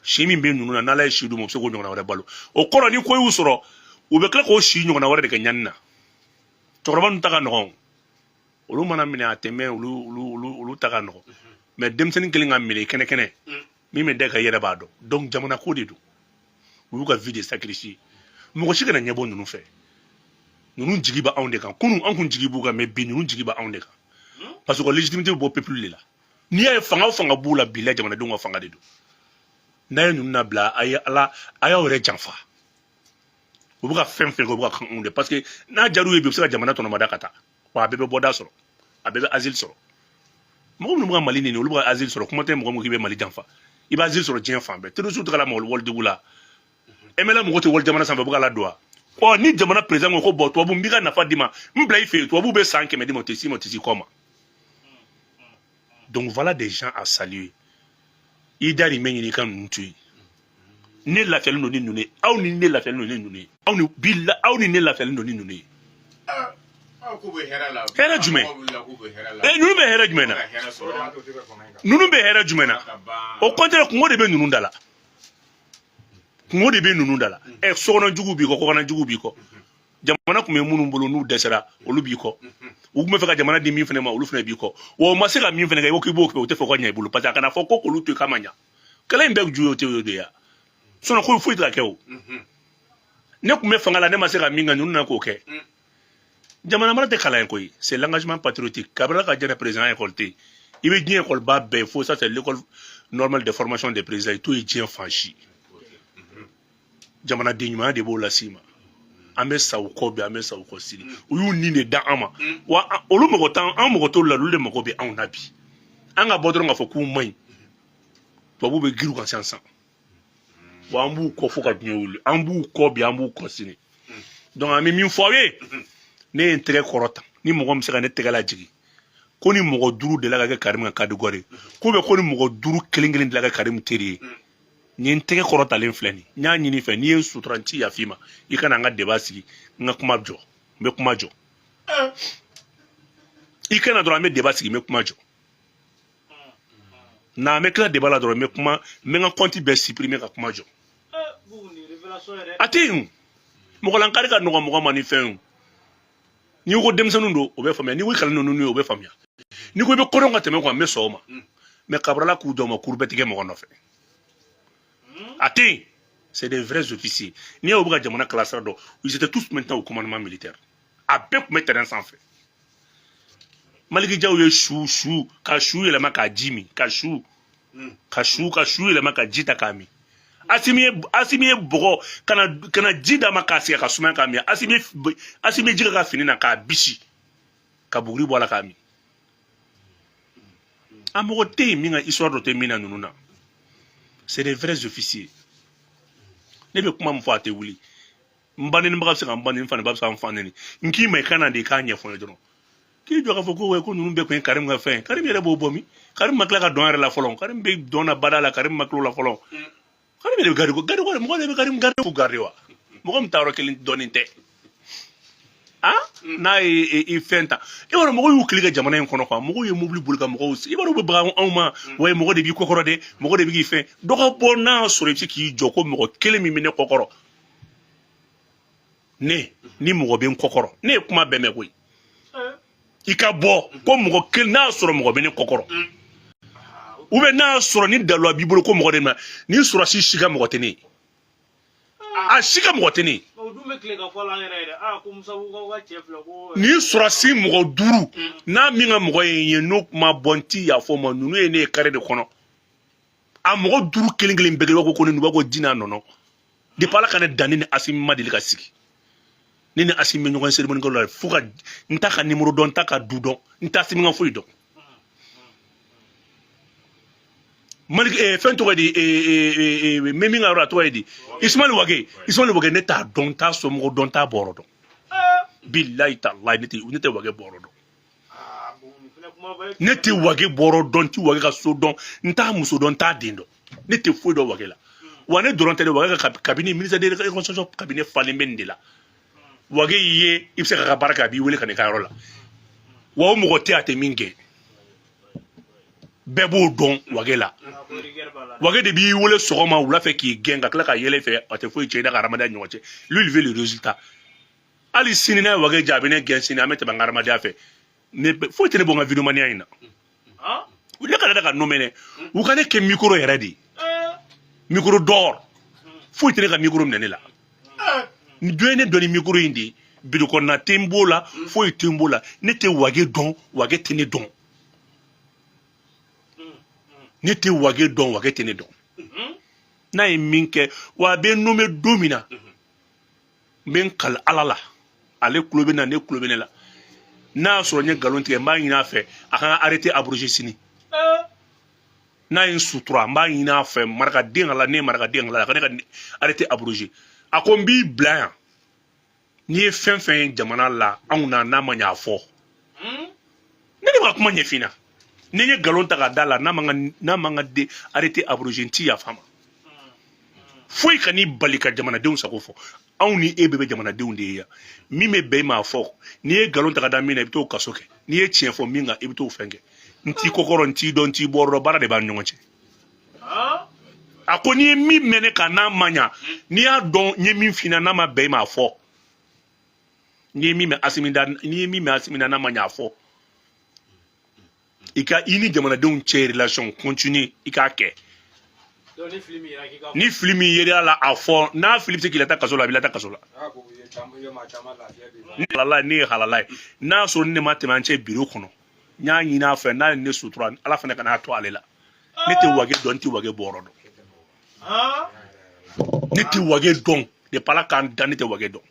Si min bɛ ninnu na, n'Ala ye si d'u ma, u bɛ se k'o ɲɔgɔnna wɛrɛ balo. O kɔrɔ, ni ko y'u sɔrɔ, u bɛ tila k'o si ɲɔgɔnna wɛrɛ de kɛ ɲani na. Cɛkɔrɔba ninnu ta ka nɔgɔn, olu mana minɛ, a tɛ mɛn, olu ta ka nɔgɔn. Mais denmisɛnnin kelen ka minɛ kɛnɛ kɛnɛ, min bɛ da ka i yɛrɛ b'a dɔn. Donc jamana ko de don, u y'u ka vie de sacrifier. Mɔgɔ si kana ɲɛbɔ ninnu fɛ. Ninnu jigi bɛ anw de kan. Kunun an kun jigi b'u kan, mais bi ninnu jigi bɛ anw de kan, parce que légitimité bɛ bɔ peuple de la. N'i y'a ye fanga o fanga b'u la bi la, jamanadenw ka fanga de don. N'a ye ninnu nabila, a ye Ala, a y'aw yɛrɛ janfa. U bɛ ka fɛn fɛn kɛ, u bɛ ka kan anw de, parce que n'a jar'u ye bi, u bɛ se ka jamana tɔnɔmada ka taa. Wa a bɛɛ bɛ bɔda sɔrɔ, a bɛɛ bɛ asile sɔrɔ. Mɔgɔ minnu bɛ ka Mali neni, olu bɛ ka asile sɔrɔ. Kuma tɛ mɔgɔ min k'i bɛ Mali janfa, i bɛ asile sɔrɔ diɲɛ fan bɛɛ. Terroriste tɛ ka la mɔgɔ walidugu la, MNLA mɔgɔ tɛ wali jamana sanfɛ, u bɛ ka ladon wa? Ɔ, ni jamana président ko ko bɔn, tubabu, n b'i ka nafa d'i ma, n bila i fɛ yen, tubabu bɛ san 100 d'i ma, o tɛ s'i ma, o tɛ s'i kɔ ma. Donc voilà des gens à saluer. I darimɛ ɲini, i ka ninnu to yen. Ne lafiyalen don ni ninnu ye. Aw ni ne lafiyalen don ni ninnu ye. Aw ni bi aw ni ne lafiyalen don ni ninnu ye. Aw k'u bɛ hɛrɛ la. Hɛrɛ jumɛn? Mɔgɔw wulila k'u bɛ hɛrɛ la. Ee, ninnu bɛ hɛrɛ jumɛn na? Ka hɛrɛ sɔrɔ. Ninnu bɛ hɛrɛ jumɛn na? Ka ban. Au contraire, kungo de bɛ ninnu da la, kungo de bɛ ninnu da la. Ɛ, sokɔnɔ jugu b'i kɔ, kɔkanna jugu b'i kɔ. Jamana tun bɛ minnu bolo, n'u dɛsɛra, olu b'i kɔ. U tun bɛ fɛ ka jamana di min fana ma, olu fana b'i kɔ. Wa u ma se ka min fana kɛ, i ko k'i b'o kɛ, o tɛ fɛ ka ɲɛ i bolo, parce que a kana fɔ ko k'olu to yen k'a ma ɲa. Kɛlɛ in bɛɛ ju ye o tɛ o de ye. Sinon ko foyi tɛ ka kɛ. O ne tun bɛ fanga la, ne ma se ka min kɛ, ninnu nana k'o kɛ. Jamana mara tɛ kalan ye koyi, c'est l'engagement patriotique. Kabila ka jɛnɛ président école tɛ yen. I bɛ diɲɛ école ba bɛɛ ye fo ça, c'est l'école normale de formation des présidents. I t'o ye diɲɛ fan si. Jamanaden ɲumanya de b'o las'i ma. An bɛ sa u kɔ bi, an bɛ sa u kɔ sini. U y'u nin de da an ma. Wa olu mɔgɔ t'an, an mɔgɔ t'olu la, olu de mago bɛ anw na bi. An ka bɔ dɔrɔn k'a fɔ k'u man ɲi, tubabuw bɛ girin u kan sisan. Wa an b'u kɔ fo ka diɲɛ wuli. An b'u kɔ bi, an b'u kɔ sini. Donc an bɛ min fɔ aw ye, ne ye n tɛgɛ kɔrɔta, ni mɔgɔ min bɛ se ka ne tɛgɛ lajigin ko ni mɔgɔ duuru delila ka kɛ Karimu ka catégorie, ko bɛ ko ni mɔgɔ duuru kelen kelen delila ka kɛ Karimu teri ye, nin ye n tɛgɛ kɔrɔtalen filɛ nin. N y'a ɲini fɛ, n'i ye n sutura, n ti yafa i ma. I kana n ka débat sigi, n ka kuma jɔ, n bɛ kuma jɔ. I kana dɔrɔn, an bɛ débat sigi, n bɛ kuma jɔ. N'an bɛ tila débat la dɔrɔn, n bɛ kuma, n bɛ n ka compte bɛɛ supprimer ka kuma jɔ. Bubu, nin révélation yɛrɛ. A tɛ yen. Mɔgɔlankari ka nɔgɔn mɔgɔ ma ni fɛn ye. N'i ko denmisɛnninw don, o bɛ faamuya. N'i ko i kalan ninnu ye, o bɛ faamuya. N'i ko i bɛ kodɔn ka tɛmɛ kan, n bɛ sɔn o ma. Mais kabarala k'u jɔ ma, kuru bɛɛ tigɛ mɔgɔ nɔfɛ, a tɛ yen. C'est des vrais officiers. N'i y'o bɛ ka jamana kalasira dɔn, ils étaient tous maintenant au commandement militaire. A bɛɛ tun bɛ terrain sanfɛ. Maliki Jaw ye su su ka su yɛlɛma k'a ji min, ka su yɛlɛma ka ji ta k'a min. Asimi ye bɔgɔ kana ji d'a ma k'a sigi ka sumaya k'a min. Asimi ye ji kɛ ka fini na k'a bisi ka buguri bɔ a la k'a min. A mɔgɔ tɛ yen min ka histoire dɔ tɛ min na ninnu na. C'est des vrais officiers. Ne bɛ kuma min fɔ, a tɛ wuli. N ba nenibaga bɛ se ka n ba neni, n fa neni bɛ se ka n fa neni. N k'i ma, i ka na de, i k'a ɲɛfɔ n ye dɔrɔn. K'i jɔ k'a fɔ ko ko ninnu bɛɛ kun ye Karimu ka fɛn ye. Karimu yɛrɛ b'o bɔ min? Karimu ma tila ka dɔn yɛrɛ la fɔlɔ. Karimu bɛ dɔn na bada la, Karimu ma tila o la fɔlɔ. Karimu yɛrɛ bɛ garde garde, mɔgɔ de bɛ Karimu garde ko garde wa. Mɔgɔ min taa yɔrɔ kelen dɔɔnin tɛ. Ah, n'a ye i fɛn ta, i b'a dɔn mɔgɔw y'u kili kɛ jamana in kɔnɔ quoi. Mɔgɔw ye mobili boli ka mɔgɔw, i b'a dɔn u bɛ baga anw ma. Wa mɔgɔ de b'i kɔkɔrɔ dɛ, mɔgɔ de bɛ k'i fɛn dɔ ka bɔ. N'a y'a sɔrɔ i bɛ se k'i jɔ ko mɔgɔ kelen min bɛ ne kɔkɔrɔ, ne ni mɔgɔ bɛ n kɔkɔrɔ, ne ye kuma bɛɛ mɛn koyi. I ka bɔ ko mɔgɔ kelen, n'a y'a sɔrɔ mɔgɔ bɛ ne kɔkɔrɔ, ou bien n'a y'a sɔrɔ ni daluya b'i bolo ko mɔgɔ de ma ni sɔrɔsi si ka mɔgɔ tɛ ne ye, a si ka mɔgɔ tɛ ne ye. O dun bɛ tile ka fɔ la an yɛrɛ ye dɛ. Aa, ko Musa Bugu ka cɛ filɛ ko. Ni sɔrɔsi mɔgɔ 5 n'a min ka mɔgɔ ye n ye, n'o kuma bɔ, n ti yafa o ma. Ninnu ye ne ye carré de kɔnɔ, a mɔgɔ 5 kelen kelen bɛɛ kelen ko ne b'a ko jinɛ nɔnɔ. Depuis Ala ka ne dan, ne ni Asimi ma deli ka sigi, ne ni Asimi bɛ ɲɔgɔn cérémonie kɛ la fo ka n t'a ka numéro dɔn, n t'a ka du dɔn, n t'a Asimi ka foyi dɔn. Malik fɛn tɔgɔ di, n bɛ min ka yɔrɔ, a tɔgɔ ye di, Ismaël Wagué. Ismaël Wagué, ne t'a dɔn, n t'a somɔgɔ dɔn, n t'a bɔyɔrɔ dɔn. Bilayi talayi, ne tɛ Wagué bɔyɔrɔ dɔn. Ne tɛ Wagué bɔyɔrɔ dɔn, n tɛ Wagué ka so dɔn, n t'a muso dɔn, n t'a den dɔn, ne tɛ foyi dɔn Wagué la. Wa ne dɔrɔn tɛ dɛ, Wagué ka cabinet, ministère de la reconstruction cabinet falen bɛ nin de la. Wagué y'i ye, i bɛ se k'a ka baara kɛ, a b'i wele ka n'i ka yɔrɔ la. Wa o mɔgɔ tɛ, a tɛ min kɛ, bɛɛ b'o dɔn Wagué la. Wagué de b'i wele sɔgɔma, wula fɛ, k'i gɛn ka tila ka yɛlɛ fɛ, a tɛ foyi tiɲɛ i n'a ka hadamadenya ɲɔgɔn cɛ. Lui, il veut le résultat. Hali sini n'a ye Wagué jɛ, a bɛ ne gɛn sini, an bɛ tɛmɛ an ka hadamadenya fɛ. Ne foyi tɛ ne bɔ n ka videomaniya in na. Ne ka da ka nommer dɛ, u ka ne kɛ micro yɛrɛ de ye, micro d'or. Foyi tɛ ne ka micro minɛ ne la. Ni dɔ ye ne dɔn ni micro in de ye, biro kɔnɔna tɛ n b'o la, foyi tɛ n b'o la. Ne tɛ Wagué dɔn, Wagué tɛ ne dɔn. Ne tɛ Wagué dɔn, Wagué tɛ ne dɔn. N'a ye min kɛ, wa a bɛ nommer don min na, n bɛ n kali Ala la, ale tulo bɛ na, ne tulo bɛ ne la. N'a y'a sɔrɔ n ye nkalon tigɛ, n b'a ɲini a fɛ a ka n ka arrêté abrogé sini. N'a ye n sutura, n b'a ɲini a fɛ, marakaden la, ne ye marakaden la, a ka ne ka arrêté abrogé. A ko n b'i bila yan, n'i ye fɛn fɛn ye jamana la, anw na, n'a ma ɲɛ a fɔ. Ne de b'a kuma ɲɛf'i ɲɛna. Ni n ye nkalon ta ka da la, n'a ma n ka de arrêté abrogé, n ti yafa ma. Foyi ka n'i bali ka jamanadenw sago fɔ. Anw ni e bɛɛ bɛ jamanadenw de ye yan. Min bɛ bɛn i ma, a fɔ. N'i ye nkalon ta ka da min na, i bɛ t'o kaso kɛ. N'i ye tiɲɛ fɔ min kan, i bɛ t'o fɛn kɛ. N t'i kɔkɔrɔ, n t'i dɔn, n t'i bɔrɔ dɔn, baara de b'an ni ɲɔgɔn cɛ. A ko n'i ye min mɛn ne kan, n'a ma ɲa, n'i y'a dɔn n ye min f'i ɲɛna, n'a ma bɛn i ma, a fɔ. N'i ye min mɛn Asimi da, n'i ye min mɛn Asimi da, n'a ma ɲa, a fɔ. I ka i ni jamanadenw cɛ relation continue, i k'a kɛ. Ni fili min yer'a la, a fɔ. N'a fili bɛ se k'i lata kaso la, a b'i lata kaso la. Ni halala, ne ye halala ye. N'a y'a sɔrɔ ne ma tɛmɛ an cɛ biro kɔnɔ, n y'a ɲini a fɛ, n'a ye ne sutura, Ala fana kana to ale la. Ne tɛ Wagué dɔn, n tɛ Wagué bɔyɔrɔ dɔn. Ne tɛ Wagué dɔn depuis Ala k'an dan, ne tɛ Wagué dɔn.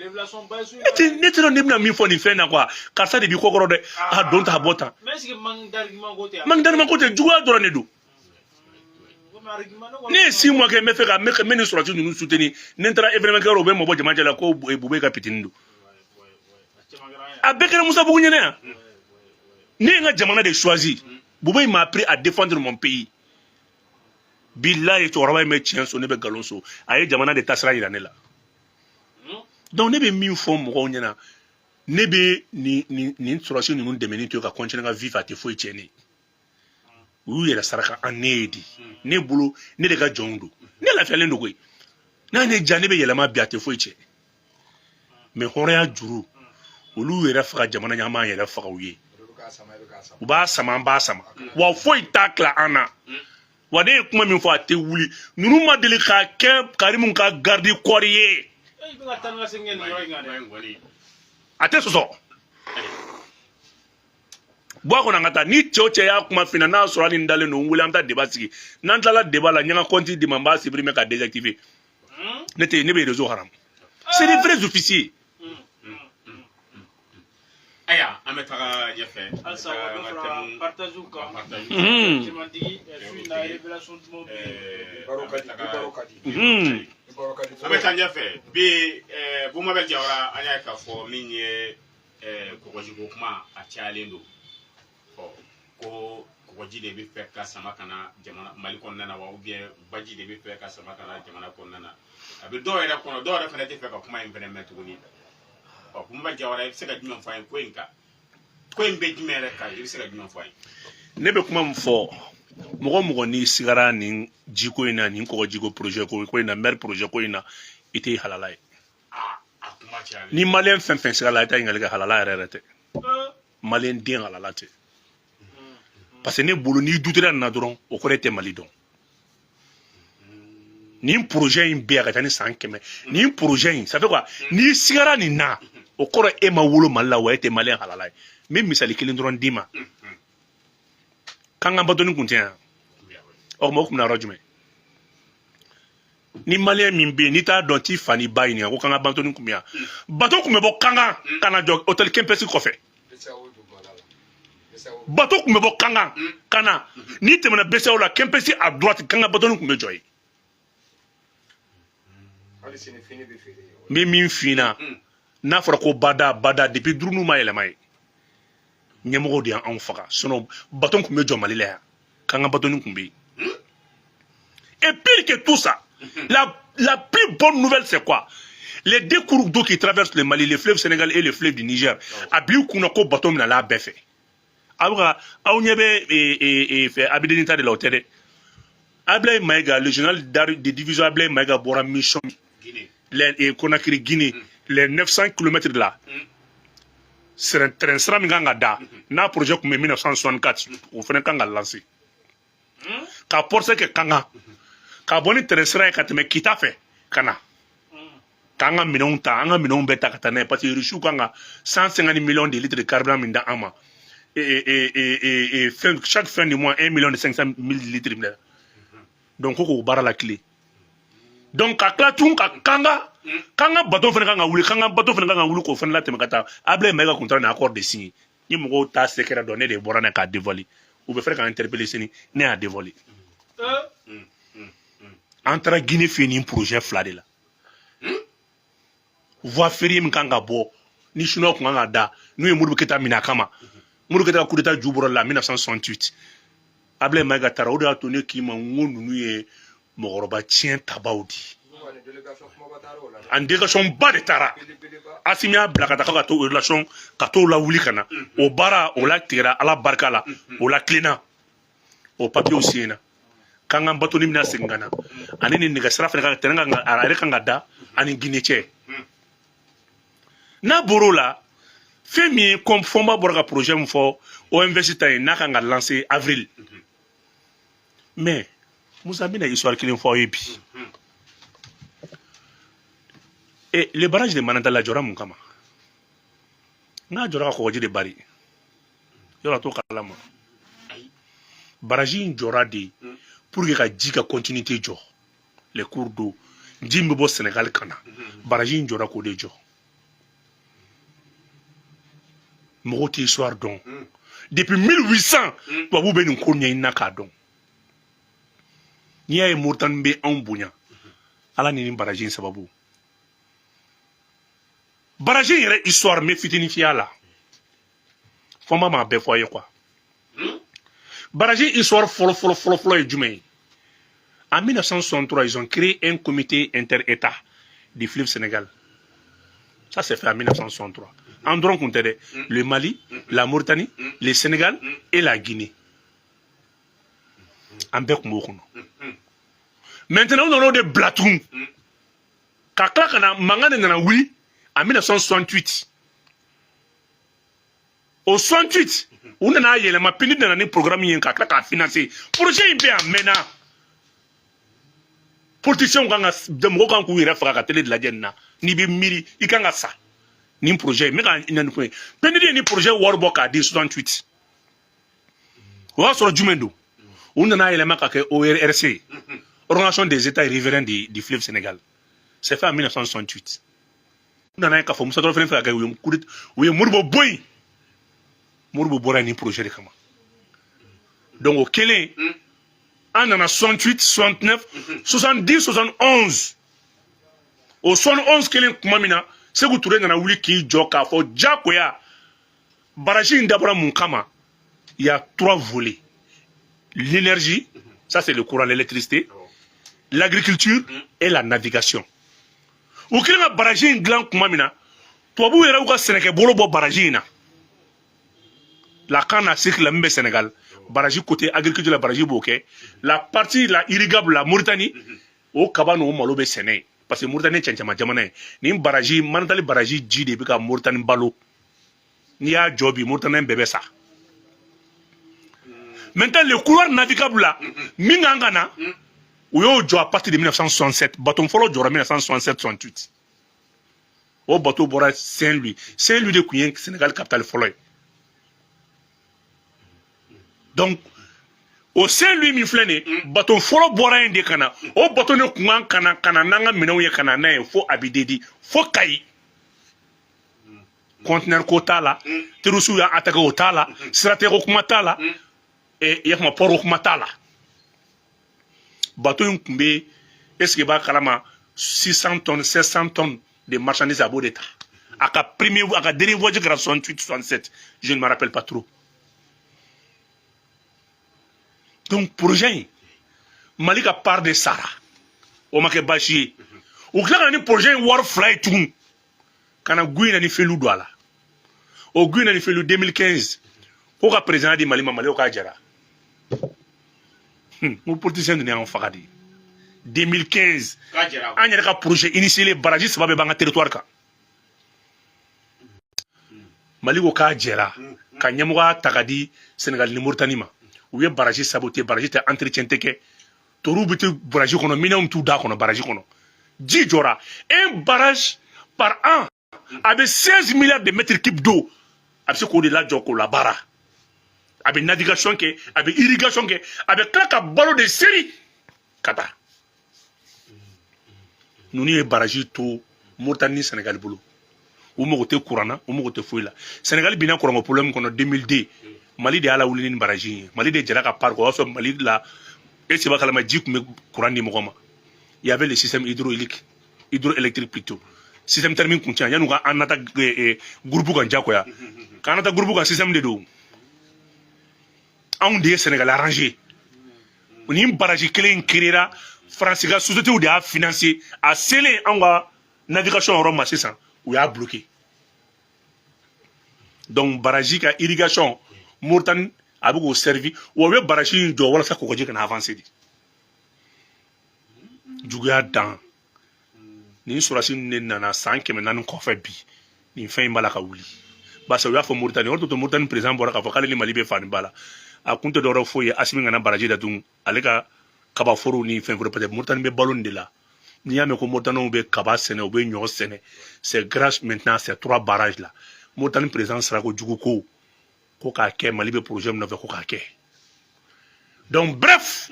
Ne tɛ ne bɛna min fɔ nin fɛn na quoi, karisa de b'i kɔkɔrɔ dɛ, a don ta bɔ tan. Manque d'argument ko tɛ, juguya dɔrɔn de don. Ne ye 6 mois kɛ, n bɛ fɛ ka n bɛ nin sɔrɔsi ninnu soutenir. Ni n taara événement kɛyɔrɔ, u bɛ mabɔ jama cɛ la ko Bube ka pitini don. A bɛɛ kɛra Musa Bugu ɲɛna yan. Ne ye n ka jamana de choisi. Bube m'a appris à défendre mon pays. Bilayi, cɛkɔrɔba in bɛ tiɲɛ so, ne bɛ nkalon so. A ye jamana de taasira yira ne la. Donc ne bɛ min fɔ mɔgɔw ɲɛna, ne bɛ nin sɔrɔsi ninnu dɛmɛni to yen ka continuer ka vivre, a tɛ foyi tiɲɛ ne ye. U y'u yɛrɛ saraka an ne ye de. Ne bolo, ne de ka jɔnw don. Ne lafiyalen don koyi. N'a ne diya, ne bɛ yɛlɛma bi, a tɛ foyi tiɲɛ. Mais hɔrɔnya juru, olu yɛrɛ faga jamana ɲɛ, an b'an yɛrɛ faga u ye. U b'a sama, an b'a sama. Wa foyi t'a tila an na. Wa ne ye kuma min fɔ, a tɛ wuli. Ninnu ma deli k'a kɛ Karimu ka garde corps ye. A tɛ sɔsɔ. Bɔ a kɔnɔ, an ka taa. Ni cɛ o cɛ y'a kuma f'i ɲɛna, n'a sɔrɔ hali n dalen don, n wele, an bɛ taa débat sigi. N'an tilala débat la, n ye n ka compte d'i ma, n b'a supprimer ka désactiver. Ne tɛ, ne bɛ réseau haram. C'est des vrais officiers. Ayiwa, an bɛ taga ɲɛfɛ. Halisa wa dɔ fara partage kan. An bɛ taa ɲɛfɛ bi. Bumabel Jawara, an y'a ye k'a fɔ min ye kɔgɔjiko kuma, a cayalen don. Ɔ ko kɔgɔji de bɛ fɛ ka sama ka na jamana Mali kɔnɔna na wa, ou bien baji de bɛ fɛ ka sama ka na jamana kɔnɔna na. A bɛ dɔw yɛrɛ kɔnɔ, dɔw yɛrɛ fana tɛ fɛ ka kuma in fana mɛn tuguni. Ɔ Bumabel Jawara, i bɛ se ka jumɛn fɔ an ye ko in kan? Ko in bɛ jumɛn yɛrɛ kan? I bɛ se ka jumɛn fɔ an ye? Ne bɛ kuma min fɔ, mɔgɔ mɔgɔ n'i sigara nin jiko in na, nin kɔgɔjiko projet ko in na, maire projet ko in na, i tɛ halala ye. Ni malien fɛn fɛn sigara la, i t'a ɲininkali kɛ, halala yɛrɛ yɛrɛ tɛ. Malien den halala tɛ. Parce que ne bolo, n'i dutera nin na dɔrɔn, o kɔrɔ tɛ Mali dɔn. Nin projet in bɛ yan ka taa ni san 100. Nin projet in, ça fait quoi? N'i sigara nin na, o kɔrɔ e ma wolo Mali la, wa e tɛ maliyɛn halala ye. N bɛ misali kelen dɔrɔn d'i ma. K'an ka batoni kun tɛ yan. Ɔ tuma, o kun bɛna yɔrɔ jumɛn? Ni maliyɛn min bɛ yen n'i t'a dɔn, t'i fa ni ba ɲininka ko k'an ka batoni kun bɛ yan. Bato kun bɛ bɔ Kankan ka na jɔ hôtel Kempinski kɔfɛ. Bato kun bɛ bɔ Kankan ka na, n'i tɛmɛna BCEAO la, Kempinski à droite, Kankan batoni kun bɛ jɔ yen. N bɛ min f'i ɲɛna, n'a fɔra ko bada bada, depuis durunu ma yɛlɛma ye, ɲɛmɔgɔw de y'anw faga. Sinon bato kun bɛ jɔ Mali la yan, Kankan batoni kun bɛ yen. Et pire que tout ça, la plus bonne nouvelle, c'est quoi? Les deux cours d'eau qui traversent le Mali, le fleuve Sénégal et le fleuve du Niger, a bil'i kunna ko bateau minɛ a bɛɛ fɛ. Aw bɛ ka aw ɲɛ bɛ fɛ Abideni ta de la, o tɛ dɛ. Ablaye Maïga, le général de division Ablaye Maïga bɔra mission les Conakry Guinée, les 900 km de là. Train sira min kan ka da n'a projet tun bɛ 1964, o fana kan ka lancer ka porte kɛ Kankan, ka bɔ ni train sira ye ka tɛmɛ Kita fɛ ka na k'an ka minɛnw ta, an ka minɛnw bɛɛ ta ka taa n'a ye, parce que Rusiw kan ka 150 millions de litres de carburant min da an ma et fin, chaque fin du mois 1 million de 500 000 litres minɛ. Donc ko k'o baara la tile. Donc ka tila tun ka kanga bateau fana kan ka wuli, kanga bateau fana kan ka wuli k'o fana latɛmɛ ka taa. Ablaye Maïga kun taara nin accord de signer. Ni mɔgɔw t'a secret dɔn, ne de bɔra n'a k'a dévoiler. U bɛ fɛ ka interpeller sini, ne y'a dévoiler. An taara Guinée fɛ nin projet fila de la. Voie ferrée min kan ka bɔ ni chinois kun kan ka da, n'u ye Modibo Keyita minɛ a kama, Modibo Keyita ka coup d'état ju bɔra la 1968, Ablaye Maïga taara. O de y'a to ne k'i ma n ko ninnu ye mɔgɔkɔrɔba tiɲɛ tabaw di. An délégation ba de taara, Asimi y'a bila ka taa ka t'o relation ka t'o lawuli ka na. O baara o la tigɛra, Ala barika la, o la tilenna, o papiyew signé k'an ka batoni bɛna segin ka na, ani nin nɛgɛ sira fana ka tɛnɛ kan ka a yɛrɛ kan ka da ani Guinée cɛ. N'a bɔr'o la, fɛn min ye, comme Fɔnba bɔra ka projet min fɔ, OMVS ta ye, n'a kan ka lancer avril. Mais Musa, n bɛna histoire kelen fɔ aw ye bi. Et le barrage de Manantali jɔra mun kama? N'a jɔra ka kɔgɔji de bari, yɔrɔ a t'o kalama. Barrage in jɔra de pour que ka ji ka continuité jɔ, les cours d'eau, ji min bɛ bɔ Sénégal ka na, barrage in jɔra k'o de jɔ. Mɔgɔw tɛ histoire dɔn. Depuis 1800, tubabuw bɛ nin ko ɲɛɲini na k'a dɔn. N'i y'a ye Moritani bɛ anw bonya, Ala ni nin barrage in sababu. Barrage in yɛrɛ histoire, n bɛ fitinin fiyɛ a la, fɔ n b'a ma bɛɛ fɔ a ye quoi. Barrage histoire fɔlɔ fɔlɔ fɔlɔ fɔlɔ ye jumɛn ye? En 1963, ils ont créé un comité inter-État du fleuve Sénégal. Ça s'est fait en 1963. En dɔrɔn kun tɛ dɛ, le Mali, la Mauritanie, le Sénégal et la Guinée, an bɛɛ kun b'o kɔnɔ. Maintenant, u nana o de bila tugun ka tila ka na, mankan de nana wuli en 1968. O 68, u nana yɛlɛma, PNUD nana ni programme ye ka tila k'a financer. Projet in bɛ yan mɛnna. Politiciens kan ka, mɔgɔw kan k'u yɛrɛ faga ka télé de lajɛ nin na. N'i bɛ miiri, i kan ka sa nin projet in. N bɛ ka na nin kun ye, PNUD ye ni projet wari bɔ k'a di 68. O y'a sɔrɔ jumɛn don? U nana yɛlɛma ka kɛ ORRC, Organisation des États riverains du fleuve Sénégal. C'est fait en 1968. U nana ye k'a fɔ Musa Traoré fɛnɛ fɛ ka kɛ, u ye Modibo bɔ yen. Modibo bɔra yen nin projet de kama. Donc o kelen, an nana 68, 69, 70, 71. O 71 kelen, tuma min na Sékou Touré nana wuli k'i jɔ k'a fɔ diyagoya barrage in dabɔra mun kama, il y a trois volets: l'énergie, ça c'est le courant, l'électricité, l'agriculture et la navigation. U kɛlen ka barrage in dilan tuma min na, tubabuw yɛrɛ y'u ka sɛnɛkɛbolo bɔ barrage in na. La canne à sucre la min bɛ Sénégal, barrage côté agriculture la, barrage b'o kɛ. La partie la irrigable, la Mauritanie, o kaba n'o malo bɛ sɛnɛ yen, parce que Mauritanie cɛncɛnma jamana ye. Nin barrage Manantali, barrage ji de bɛ ka Mauritanie balo. N'i y'a jɔ bi, Mauritanie bɛɛ bɛ sa. Maintenant, le couloir navigable la min kan ka na, U y'o jɔ à partir de 1967. Bateau fɔlɔ jɔra 1967 68. O bateau bɔra Saint-Louis. Saint-Louis de tun ye Sénégal capitale fɔlɔ ye. Donc o Saint-Louis min filɛ nin ye, bateau fɔlɔ bɔra yen de ka na. O bateau de tun kan ka na ka na n'an ka minɛnw ye, ka na n'a ye fo Ambidédi, fo Kayi. Conteneur ko t'a la, terroriste y'a attaqué o t'a la, siratigɛ ko kuma t'a la, i y'a faamu, port ko kuma t'a la. Bateau in tun bɛ, est ce que i b'a kalama, 600 tonnes, 700 tonnes de marchandises, a b'o de ta. A ka premier, a ka dernier voyage kɛra 68, 67, je ne me rappelle pas trop. Donc projet in, Mali ka part de sara, o ma kɛ baasi ye. U tila ka na ni projet in wari fila ye tugun, ka na Guyina ni Felu don a la. O Guyina ni Felu, 2015, ko ka président di Mali ma, Mali ko k'a jɛra. N ko politicien ninnu y'an faga de. 2015, an yɛrɛ ka projet initié, barrage saba bɛɛ b'an ka territoire kan. Mali ko k'a jɛra, ka ɲɛmɔgɔya ta ka di Sénégal ni Mauritanie ma. U ye barrage saboté, barrage tɛ entretien tɛ kɛ, toruw bɛ to barrage kɔnɔ, minɛnw t'u da kɔnɔ barrage kɔnɔ, ji jɔra. Un barrage par an, a bɛ 16 milliards de mètres cubes d'eau, a bɛ se k'o de lajɔ k'o labaara. A bɛ navigation kɛ, a bɛ irrigation kɛ, a bɛ tila ka balo de seri ka taa. Ninnu ye barrage to Mauritanie ni Sénégal bolo, u mago tɛ courant na, u mago tɛ foyi la. Sénégal binna courant ko problème kɔnɔ 2002, Mali de y'a lawuli ni barrage in ye. Mali de jɛra ka part, o y'a sɔrɔ Mali la, e seba kalama, ji tun bɛ courant di mɔgɔ ma. Il y avait le système hydraulique, hydroélectrique plutôt, système thermique kun tɛ yan. Yan'u ka an nata groupe kan jagoya k'an nata groupe kan, système de don. Anw de ye Sénégal arrangé. Nin barrage kelen in créera, Faransi ka société de y'a financé. A selen anw ka navigation yɔrɔ ma sisan, u y'a bloqué. Donc barrage ka irrigation, Mauritanie a bɛ k'o servi wa. U bɛ barrage in jɔ walasa kɔgɔji kana avancer de. Juguya dan. Nin sɔrɔsi ninnu de nana san 400 kɔfɛ bi, nin fɛn in b'a la ka wuli, barisa u y'a fɔ Mauritanie, o de to Mauritanie président bɔra k'a fɔ k'ale ni Mali bɛ fani ba la. A kun tɛ dɔwɛrɛ foyi ye, Asimi kana barrage datugu ale ka kabaforow ni fɛn foro, parce que Mauritanie bɛ balo nin de la. N'i y'a mɛn ko Mauritaniens bɛ kaba sɛnɛ, u bɛ ɲɔ sɛnɛ, c'est grâce maintenant à ces trois barrages là. Mauritanie président sera ko jugu ko ko k'a kɛ, Mali bɛ projet min nɔfɛ ko k'a kɛ. Donc bref,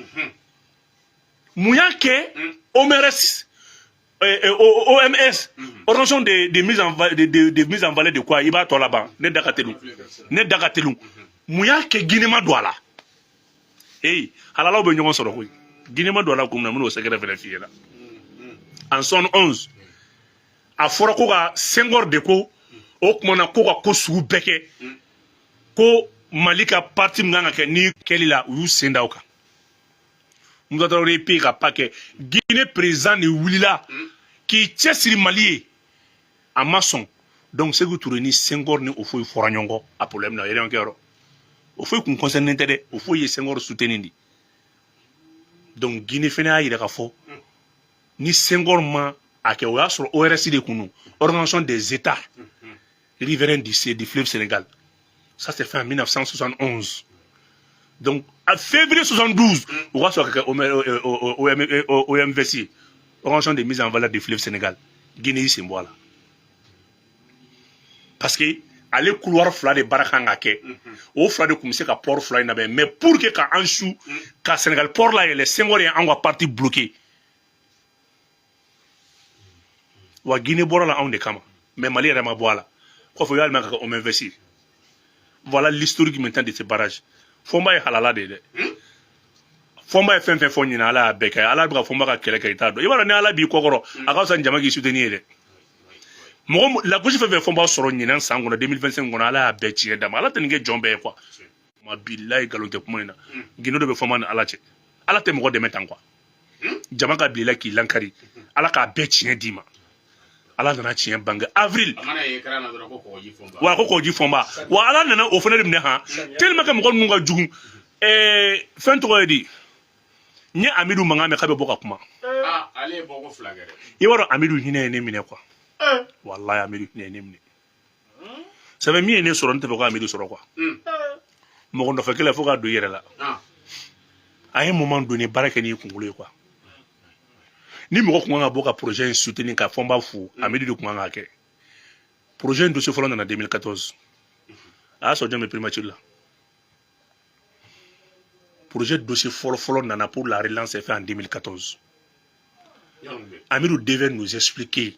mun y'a kɛ? OMRS, OMS, organisation de mise en valeur de quoi, i b'a tɔ laban, ne da ka telu, ne da ka telu. Mun y'a kɛ Guinée ma don a la? Hey, halalaw bɛ ɲɔgɔn sɔrɔ koyi. Guinée ma don a la kun min na, n bɛn'o secret fɛnɛ f'i ɲɛna. En 71, a fɔra ko ka Senghor de ko o tuma na ko ka ko sugu bɛɛ kɛ, ko Mali ka parti min kan ka kɛ ni kɛli la, u y'u sen da o kan. Musa Tarawele pe ka pa kɛ, Guinée président de wulila k'i cɛsiri Mali ye, a ma sɔn. Donc Sékou Touré ni Senghor ni Houphouët fɔra ɲɔgɔn kɔ a problème na yɛrɛ kɛyɔrɔ. Houphouët kun concerné tɛ dɛ, Houphouët ye Senghor soutenir de. Donc Guinée fɛnɛ y'a yira k'a fɔ ni Senghor ma a kɛ, o y'a sɔrɔ ORS de kun don, Organisation des États riverains du fleuve Sénégal. Ça c'est fait en 1971. Donc à février 72, o ka sɔrɔ ka kɛ OMVS, Organisation de mise en valeur du fleuve Sénégal. Guinée y'i sen bɔ a la parce que ale couloir fila de baara kan ka kɛ, o fila de tun bɛ se ka port fila in labɛn. Mais pour que ka an su ka Sénégal port layɛlɛ, Senghor ye an ka parti bloqué. Wa Guinée bɔra la anw de kama, mais Mali yɛrɛ ma bɔ a la. Kɔfɛ u y'a yɛlɛma ka kɛ OMVS. Voilà l'historique maintenant de ce barrage. Fɔnba ye halala de ye dɛ. Fɔnba ye fɛn fɛn fɔ ɲinan, Ala y'a bɛɛ kɛ. Ala bɛ ka Fɔnba ka kɛlɛ kɛ, i t'a dɔn. I b'a dɔn, ni Ala b'i kɔkɔrɔ, a ka fisa ni jama k'i soutenir ye dɛ. Mɔgɔ lagosi fɛn fɛn Fɔnba sɔrɔ ɲinan san kɔnɔ, 2025 kɔnɔ, Ala y'a bɛɛ tiɲɛ d'a ma. Ala tɛ nin kɛ jɔn bɛɛ ye quoi. Ma bilayi, nkalon tɛ kuma in na. Gindo dɔ bɛ Fɔnba ni Ala cɛ. Ala tɛ mɔgɔ dɛmɛ tan quoi. Jama ka bila i la k'i lankari, Ala k'a bɛɛ tiɲɛ d'i ma. Ala nana tiɲɛ bange avril. Wa ko kɔgɔji Fɔnba wa, Ala nana o fana de minɛ han, tellement que mɔgɔ ninnu ka jugu. Fɛn tɔgɔ ye di, n ye Amidu mankan mɛn k'a bɛ bɔ ka kuma. I b'a dɔn, Amidu hinɛ ye ne minɛ quoi. Walayi, Amidu hinɛ ye ne minɛ. Sɛbɛn min ye ne sɔrɔ, n tɛ fɛ ko Amidu sɔrɔ quoi. Mɔgɔ nɔfɛ kɛlɛ fo ka don i yɛrɛ la. A ye moment donné, baara kɛ n'i kunkolo ye quoi. Ni mɔgɔ kun kan ka bɔ ka projet in soutenir ka Fɔnba fo, Amidu de kun kan k'a kɛ. Projet in dossier fɔlɔ nana 2014, a y'a sɔrɔ jɔn bɛ primature la. Projet dossier fɔlɔ fɔlɔ nana pour la relance fait en 2014. Amidu devait nous expliquer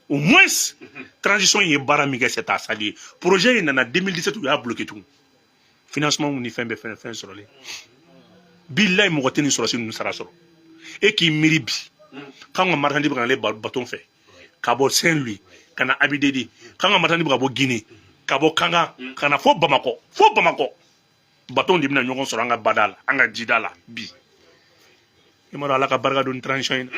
au moins transition ye baara min kɛ, c'est à saluer. Projet in nana 2017, u y'a bloqué tugun, financement ni fɛn bɛɛ fɛn fɛn sɔrɔlen. Bilayi, mɔgɔ tɛ nin sɔrɔsi ninnu sara sɔrɔ. E k'i miiri bi k'an ka marchandise bɛ ka nalen bateau fɛ ka bɔ Saint-Louis ka na Abidedi, k'an ka marchandise bɛ ka bɔ Guinée, ka bɔ Kankan ka na fo Bamakɔ, fo Bamakɔ, bateau de bɛna ɲɔgɔn sɔrɔ an ka bada la, an ka jida la bi. I m'a dɔn, Ala ka barika don transition in na.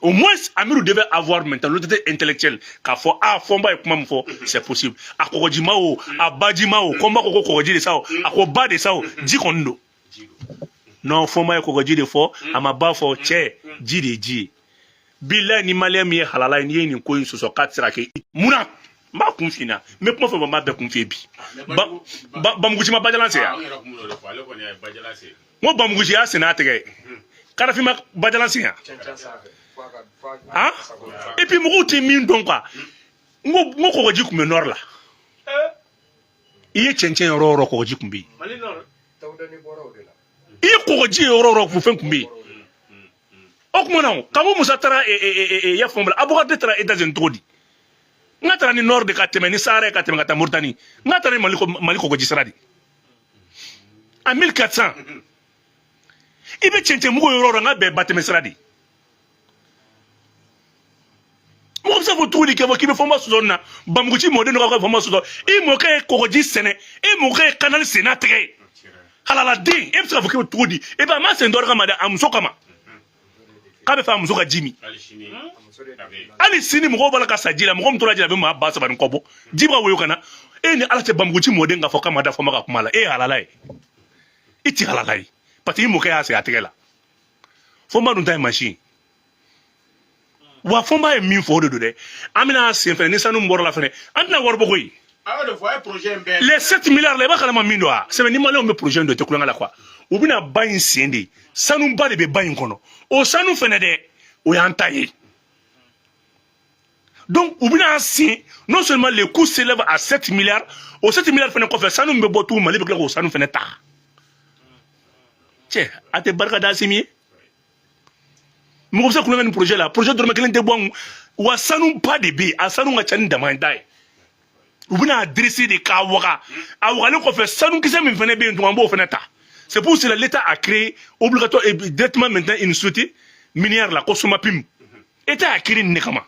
Au moins Amiru devait avoir maintenant l'autorité intellectuelle k'a fɔ a Fɔnba ye kuma min fɔ, c'est possible. A kɔgɔjima o, a bajima o, Fɔnba ko ko kɔgɔji de sa o, a ko ba de sa o, ji kɔni don. Non, Fɔnba ye kɔgɔji de fɔ, a ma ba fɔ. Cɛ, ji de ye ji ye. Bilayi, ni maliyɛn min ye halala ye, n'i ye nin ko in sɔsɔ k'a tɛ se ka kɛ, munna n b'a kun f'i ɲɛna? N bɛ kuma fɛn fɛn, n b'a bɛɛ kun f'i ye bi. Bamugusi ma bajalan sen yan. N ko bamugusi y'a sen n'a tɛgɛ ye, Kadafi ma bajalan sen yan. Han, et puis mɔgɔw tɛ min dɔn quoi, n ko kɔgɔji tun bɛ nord la. I ye cɛncɛn yɔrɔ o yɔrɔ, kɔgɔji tun bɛ yen. I ye kɔgɔji ye yɔrɔ o yɔrɔ, fɛn tun bɛ yen. O tuma na, Kanku Musa taara ya faamu, Abubakar taara États-Unis cogo di? N ka taara ni nord de ka tɛmɛ ni Sahara ye, ka tɛmɛ ka taa Mauritanie. N ka taara ni Mali kɔgɔji sira de en 1400. I bɛ cɛncɛn mugu yɔrɔ o yɔrɔ, n ka bɛn ba tɛmɛ sira de. Mɔgɔ bɛ se k'o cogo di kɛ fɔ k'i bɛ Fɔnba sɔsɔ nin na? Bamuguci mɔden dɔ ka Fɔnba sɔsɔ, i mɔkɛ ye kɔgɔji sɛnɛ, e mɔkɛ ye kanali sen n'a tɛgɛ ye, halaladen. E bɛ se k'a fɔ k'e bɛ cogo di? E b'a ma sen dɔ kama dɛ, a muso kama, k'a bɛ fɛ a muso ka ji min. Hali sini mɔgɔw b'a la ka sa ji la. Mɔgɔ min tora ji la, a bɛ maa 3000 ni kɔ bɔ, ji bɛ ka woyo ka na. E ni Ala cɛ, bamuguci mɔden k'a fɔ k'a ma da Fɔnba ka kuma la, e ye halala ye? I ti halala ye, parce que i mɔkɛ y'a sen a tɛgɛ la. Fɔnba dun ta ye mansin. Wa Fɔnba ye min fɔ, o de don dɛ. An bɛna sen fɛnɛ ni sanu bɔra la fɛnɛ, an tɛna wari bɔ koyi. Les 7 milliards la, i b'a kalama min don wa? Sɛbɛn ni maliyɛnw bɛ projet in don, i tɛ kulonkɛ la quoi. U bɛna ba in sen de, sanuba de bɛ ba in kɔnɔ. O sanu fɛnɛ dɛ, o y'an ta ye. Donc u bɛna sen, non seulement le coût s'élève à 7 milliards, o 7 milliards fɛnɛ kɔfɛ, sanu min bɛ bɔ tugun, Mali bɛ tila k'o sanu fɛnɛ ta. Cɛ, a tɛ barika da Asimi ye. Mɔgɔ bɛ se kulonkɛ ni projet la, projet dɔrɔmɛ kelen tɛ bɔ an kun. Wa sanuba de bɛ yen, a sanu ka ca ni damanda ye. U bɛna a dresser de k'a waga, a wagalen kɔfɛ, sanukisɛ min fɛnɛ bɛ yen tun, an b'o fɛnɛ ta. C'est pour cela l'État a créé obligatoire et directement maintenant une société minière la ko Somapim. État a créé nin de kama.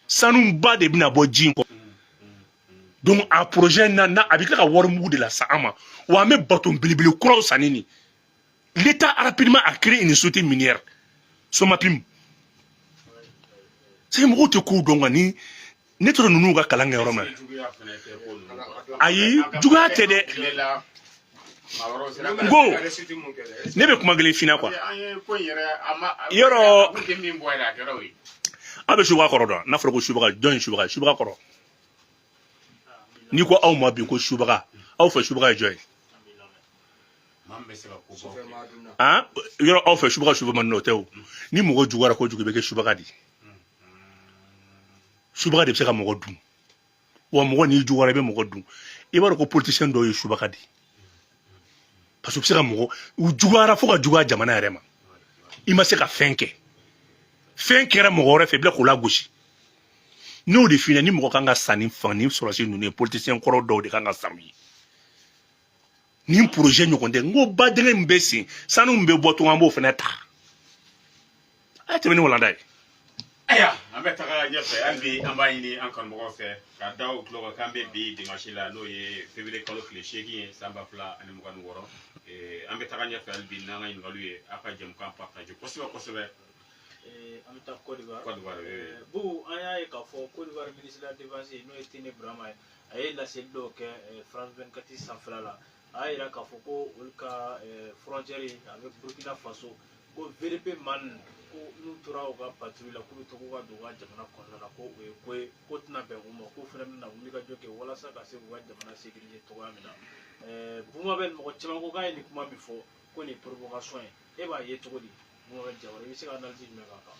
Sanuba de bɛna bɔ ji in kɔnɔ. Donc a projet na na, a bɛ tila ka wari mugu de la sa an ma. Wa an bɛ bateau belebele kuraw sanni nin. L'État rapidement a créé une société minière Somapim. C'est mɔgɔw tɛ kow dɔn, nka ni ne tora ninnu ka kalan kɛ yɔrɔ min na, ayi, juguya tɛ dɛ. N ko ne bɛ kuma kelen f'i ɲɛna quoi. Yɔrɔ aw bɛ subaga kɔrɔ dɔn? N'a fɔra ko subaga, jɔn ye subaga ye? Subaga kɔrɔ, n'i ko aw ma bi ko subaga, aw fɛ subaga ye jɔn ye? Han, yɔrɔ aw fɛ subaga, subaga man o tɛ o. Ni mɔgɔ juguyara kojugu, i bɛ kɛ subaga de ye. Subaga de bɛ se ka mɔgɔ dun. Wa mɔgɔ n'i juguyara, i bɛ mɔgɔ dun. I b'a dɔn ko politicien dɔw ye subaga de ye, parce que u bɛ se ka mɔgɔ, u juguyara fo ka juguya jamana yɛrɛ ma. I ma se ka fɛn kɛ, fɛn kɛra mɔgɔ wɛrɛ fɛ, i bɛ k'o lagosi. N'o de f'i ɲɛna, ni mɔgɔ kan ka san ni fan ni sɔrɔsi ninnu ye, politicien kɔrɔ dɔw de kan ka san u ye. Nin projet ɲɔgɔn tɛ. N ko ba dingɛ min bɛ sen, sanu min bɛ bɔ tugun, an b'o fana ta. A ye tɛmɛ ni walanda ye. Ayiwa, an bɛ taga ɲɛfɛ hali bi. An b'a ɲini an kanubagaw fɛ ka da u tulo kan k'an bɛ bi dimanche la, n'o ye février kalo tile 8 ye, san 2026. An bɛ taga ɲɛfɛ hali bi n'an ka ɲininkaliw ye. Aw ka jɛmukan partage kosɛbɛ kosɛbɛ. An bɛ taa Côte d'Ivoire. Côte d'Ivoire, oui. Bubu, an y'a ye k'a fɔ Côte d'Ivoire ministre de la défense, n'o ye Tene Burama ye, a ye laseli dɔw kɛ France 24 sanfɛla la. A y'a yira k'a fɔ ko olu ka frontière avec Burkina Faso, ko VDP man, ko n'u tora u ka patrouille la, k'u bɛ to k'u ka don u ka jamana kɔnɔna na, ko o ye ko ye ko tɛna bɛn u ma, k'u fana bɛna wuli ka jɔ kɛ walasa ka se k'u ka jamana sécuriser cogoya min na. Buma bɛ mɔgɔ caman ko k'a ye nin kuma min fɔ, ko nin ye provocation ye. E b'a ye cogo di? Bouba Diawara, i bɛ se ka analyse jumɛn k'a kan?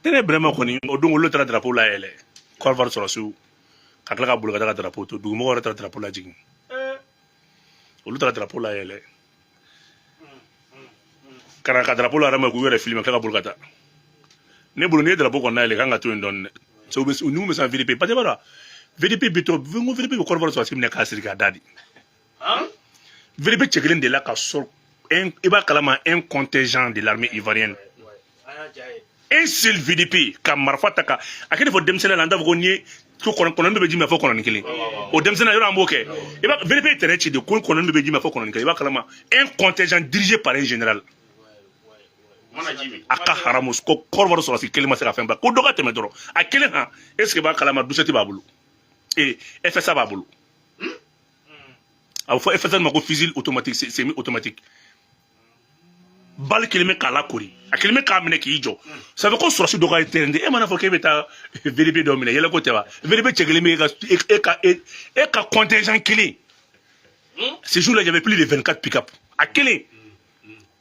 Tɛnɛ Birama kɔni, o don olu taara drapeau layɛlɛ Côte d'Ivoire sɔrɔsiw ka tila ka boli ka taa ka drapeau to dugumɔgɔw yɛrɛ taara drapeau lajigin. Olu taara drapeau layɛlɛ ka na ka drapeau la yɛrɛ ma k'u yɛrɛ filmer, ka tila ka boli ka taa. Ne bolo, n'i ye drapeau kɔni layɛlɛ, kan ka to yen dɔɔni dɛ. So u bɛ u bɛ san VDP, parce que i b'a dɔn VDP bi to n ko VDP bɛ Côte d'Ivoire sɔrɔsi minɛ k'a siri k'a da di. VDP cɛ kelen de la ka sɔrɔ i b'a kalama, un contingent de l'armée ivoirienne, An y'a ja ye. un seul VDP ka marifa ta ka a kɛ ne fɔ denmisɛnnin la, an t'a fɔ ko n'i ye ko kɔnɔ kɔnɔni bɛɛ bɛ ji min fɔ kɔnɔni kelen o denmisɛnnin yɔrɔ, an b'o kɛ. I b'a VDP ye terrain ci de ko kɔnɔni bɛɛ bɛ ji min fɔ kɔnɔni kelen. I b'a kalama, un contingent dirigé par un général. Mana ji min. A ka haramu ko Côte d'Ivoire sɔrɔsi kelen ma se ka fɛn ba ko dɔ ka tɛmɛ dɔrɔn a kelen han. Est ce que b'a kalama, 17 b'a bolo et FSA b'a bolo. A bɛ fɔ FSA ma ko fusil automatique semi automatique. Bali kelen bɛ k'a la kori, a kelen bɛ k'a minɛ k'i jɔ. Ça fait ko sɔrɔsi dɔ ka terrain de e mana fɔ k'e bɛ taa VDP dɔ minɛ, yɛlɛ ko tɛ wa? VDP cɛ kelen bɛ e ka contingent kelen. Ce jour là, il y avait plus de 24 pick-up. A kelen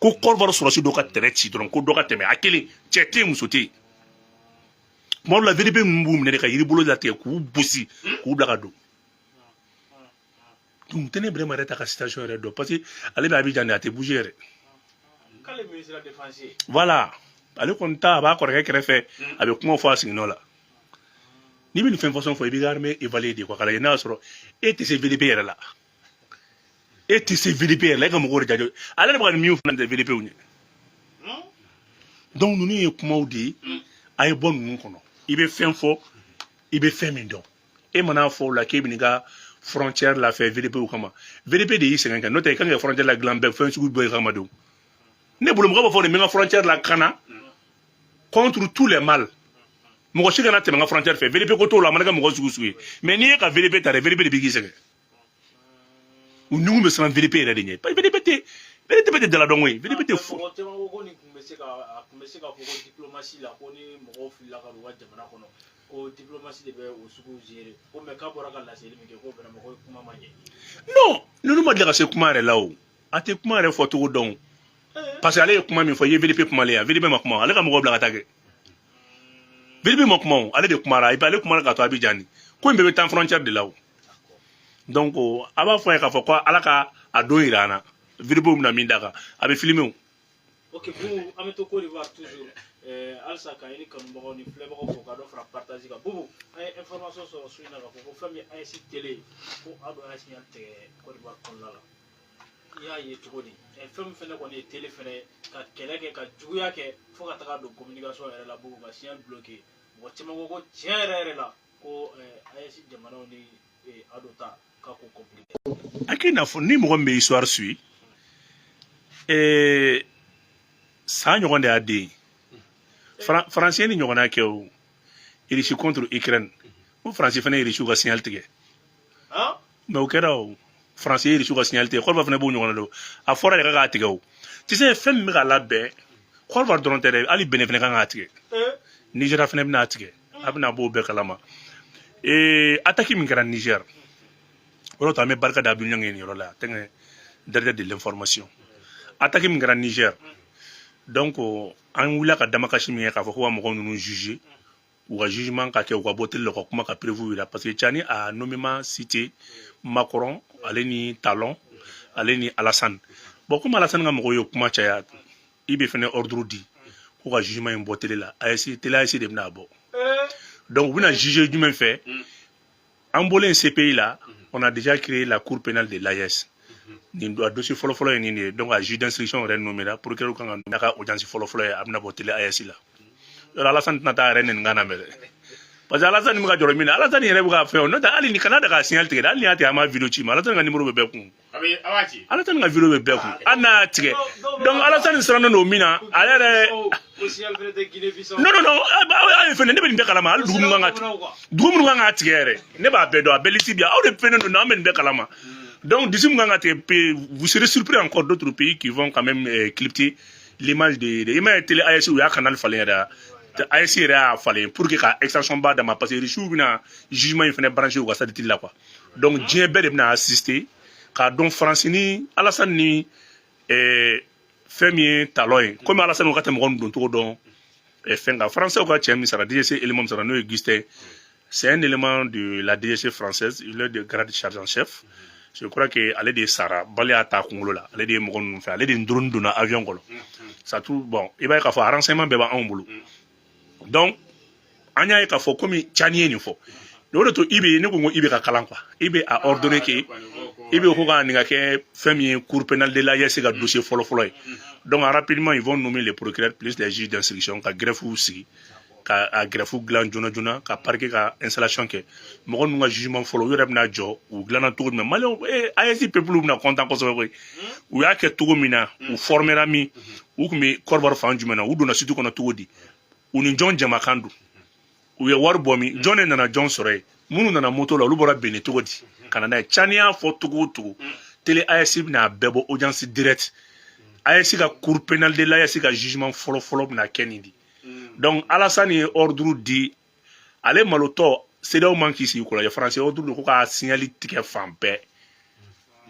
ko Côte d'Ivoire sɔrɔsi dɔ ka terrain ci dɔrɔn ko dɔ ka tɛmɛ, a kelen, cɛ tɛ yen, muso tɛ yen. Tuma dɔw la, VDP ninnu b'u minɛ de ka yiri bolo latigɛ k'u gosi k'u bila ka don. Donc Tɛnɛ Birama yɛrɛ ta ka situation yɛrɛ dɔn, parce que ale bɛ Abidjan de, a tɛ bouger yɛrɛ. K'ale ministre de la défense ye. Voilà, ale kɔni ta, a b'a kɔrɔkɛ kɛrɛfɛ, a bɛ kuma fɔ a siginɔ la. N'i bɛ nin fɛn façon fɔ, i b'i ka armée évaluer de quoi, k'a lajɛ n'a y'a sɔrɔ e tɛ se VDP yɛrɛ la. E tɛ se VDP yɛrɛ la, e ka mɔgɔw de jajɔ ale de bɛ ka nin min fana tɛ VDP ɲɛ. Donc ninnu ye kumaw de ye, a ye bɔ ninnu kɔnɔ. I bɛ fɛn fɔ, i bɛ fɛn min dɔn, e mana fɔ o la k'e bɛ n'i ka frontière la fɛ VDP kama, VDP de y'i sɛgɛn kɛ. N'o tɛ, i kan ka frontière la dilan bɛɛ fɛn sugu bɛɛ kama don. Ne bolo, mɔgɔ b'a fɔ de n bɛ n ka frontière la kana contre tous les mal, mɔgɔ si kana tɛmɛ n ka frontière fɛ. VDP ko t'o la, a mana kɛ mɔgɔ sugu sugu ye. Mais n'i ye ka VDP ta dɛ, VDP de b'i k'i sɛgɛn. U ɲugun bɛ siran VDP yɛrɛ de ɲɛ, parce que VDP tɛ, VDP tɛ daladɔn ye, VDP tɛ fo. Mɔgɔ caman ko ko nin kun bɛ se ka, a kun bɛ se ka fɔ ko diplomatie la, ko ni mɔgɔw filila ka don u ka jamana kɔnɔ, ko diplomatie de bɛ o sugu gérer ko, mais k'a bɔra ka laseli min kɛ, ko vraiment ko kuma ma ɲɛ. Non, ninnu ma deli ka se kuma yɛrɛ la o. A tɛ kuma yɛrɛ fɔ cogo dɔn, parce que ale ye kuma min fɔ, i ye VDP kumalen ye, VDP ma kuma, ale ka mɔgɔw bila ka taa kɛ. VDP ma kuma o, ale de kumara. Et puis ale kumara k'a to Abidjan ni ko in bɛɛ bɛ taa frontière de la o. Donc a b'a fɔ a ye k'a fɔ ko Ala ka a don yira an na, VDP bɛna min d'a kan, a bɛ filmer o. Ok, Boubou, an bɛ to Côte d'Ivoire toujours. Halisa ka ɲini kanubagaw ni filɛbagaw fo ka dɔ fara partage kan. Boubou, an ye information sɔrɔ su in na k'a fɔ ko fɛn min ye AES télé, ko a don AES signal tigɛ Côte d'Ivoire kɔnɔna la. I y'a ye cogo di? Fɛn min fɛnɛ kɔni ye télé fɛnɛ ka kɛlɛ kɛ ka juguya kɛ fo ka taga don communication yɛrɛ la, Boubou, ka signal bloqué. Mɔgɔ caman ko ko tiɲɛ yɛrɛ yɛrɛ la ko AES jamanaw ni ADO ta k'a ko compliqué. A k'i n'a fɔ ni mɔgɔ min bɛ histoire suit, san ɲɔgɔn de y'a den ye. Faransi ni ɲɔgɔnna kɛ o, Russie contre Ukraine, ko Faransi fana ye Russie ka signal tigɛ. Han. Mais o kɛra o, Faransi ye Russie ka signal tigɛ, Côte d'Ivoire fana b'o ɲɔgɔnna don. A fɔra de k'a tigɛ o. Tu sais, fɛn min bɛ ka labɛn, Côte d'Ivoire dɔrɔn tɛ dɛ, hali Benin fana kan k'a tigɛ. Nigeria fana bɛna a tigɛ, a bɛna b'o bɛɛ kalama. Attaque min kɛra Niger, o de to an bɛ barika da Abdou Niang ye nin yɔrɔ la, tɛngɛ directeur de l'information. Attaque min kɛra Niger, donc an wulila ka damakasi min kɛ k'a fɔ ko ka mɔgɔw ninnu juger, u ka jugement ka kɛ, u ka bɔ télé la u ka kuma ka preuve yira, parce que Tiani a nommément cité Macron, ale ni Talon, ale ni Alassane. Bon, comme Alassane ka mɔgɔw ye kuma caya, i bɛ fɛnɛ ordre di ko ka jugement in bɔ télé la. AES télé, AES de bɛna bɔ. Donc u bɛna juger jumɛn fɛ? An bɔlen CPI la, on a déjà créé la cour pénale de l'AES. Nin a dossier fɔlɔfɔlɔ ye nin de ye. Donc a juge d'instruction yɛrɛ nommé la, procureur kan ka n'a ka audience fɔlɔfɔlɔ ye, a bɛna bɔ télé AES la. Yɔrɔ Alassane tɛna taa yɛrɛ nɛni kan na mɛ dɛ, parce que Alassane bɛ ka jɔrɔ min na, Alassane yɛrɛ bɛ ka fɛn o. N'o tɛ, hali ni kana da ka signal tigɛ dɛ, hali ni y'a tigɛ, an b'a vidéo ci ma. Alassane ka numéro bɛ bɛɛ kun. A bɛ a b'a ci. Alassane ka vidéo bɛ bɛɛ kun, hali n'a y'a tigɛ. Donc Alassane sirannen don min na, ale yɛrɛ. Ko signal fɛnɛ tɛ Guinée Bissau. Non, non, non, a ye fɛnɛ, ne bɛ nin bɛɛ kalama. Hali dugu minnu kan ka, dugu minnu kan k'a tigɛ yɛrɛ, ne b'a bɛɛ dɔn, a bɛɛ liste bi yan. Aw de fɛnɛ don, an bɛ nin bɛɛ kalama. Donc d'ici mun kan ka tigɛ, vous serez surpris encore d'autres pays qui vont quand même clipter l'image de i m'a ye, télé AES, u y'a canal falen yɛrɛ. AES yɛrɛ y'a falen pour que ka extension ba d'a ma, parce que Russiw bɛna jugement in fɛnɛ brancher u ka satellite la quoi. Donc diɲɛ bɛɛ de bɛna assister k'a dɔn Faransi ni Alassane ni Fɛn min ye talon ye, komi Alassane ko k'a tɛ mɔgɔ ninnu don cogo dɔn, fɛn kan français ka cɛ min sara, DGSE élément min sara, n'o ye Gustin, c'est un élément de la DGSE française, il est de grade sergent chef, je crois que ale de sara bali y'a ta kunkolo la. Ale de ye mɔgɔ ninnu fɛ, ale de drone donna avion kɔnɔ. Ça tout bon, i b'a ye k'a fɔ renseignement bɛɛ b'anw bolo. Donc an y'a ye k'a fɔ komi Tiani ye nin fɔ, o de to IB, ne ko n ko IB ka kalan quoi. IB a ordonné que IB ko ka nin ka kɛ fɛn min ye cour pénale de l'AES ka dossier fɔlɔ-fɔlɔ ye. Donc rapidement, ils vont nommer les procureurs plus les juges d'instruction, ka greffe sigi, ka a greffe dilan joona joona, ka parquet ka installation kɛ. Mɔgɔ ninnu ka jugement fɔlɔ, u yɛrɛ bɛna jɔ u dilanna cogo jumɛn. Maliyɛnw, AES peuple bɛna content kosɛbɛ koyi. U y'a kɛ cogo min na, u formera min, u tun bɛ Côte d'Ivoire fan jumɛn na, u donna site kɔnɔ cogo di, u ni jɔn jamakan don, u ye wari bɔ min, jɔn de nana jɔn sɔrɔ yen, minnu nana moto la, olu bɔra Benin cogo di ka na n'a ye. Tiani y'a fɔ cogo o cogo, télé AES bɛna a bɛɛ bɔ audience direct. AES ka cour pénale de l'AES ka jugement fɔlɔ fɔlɔ bɛna kɛ nin di. Donc Alassane ye ordre di, ale malotɔ, CEDEAO man k'i sigi k'o lajɛ. Français ordre di ko k'a signal tigɛ fan bɛɛ.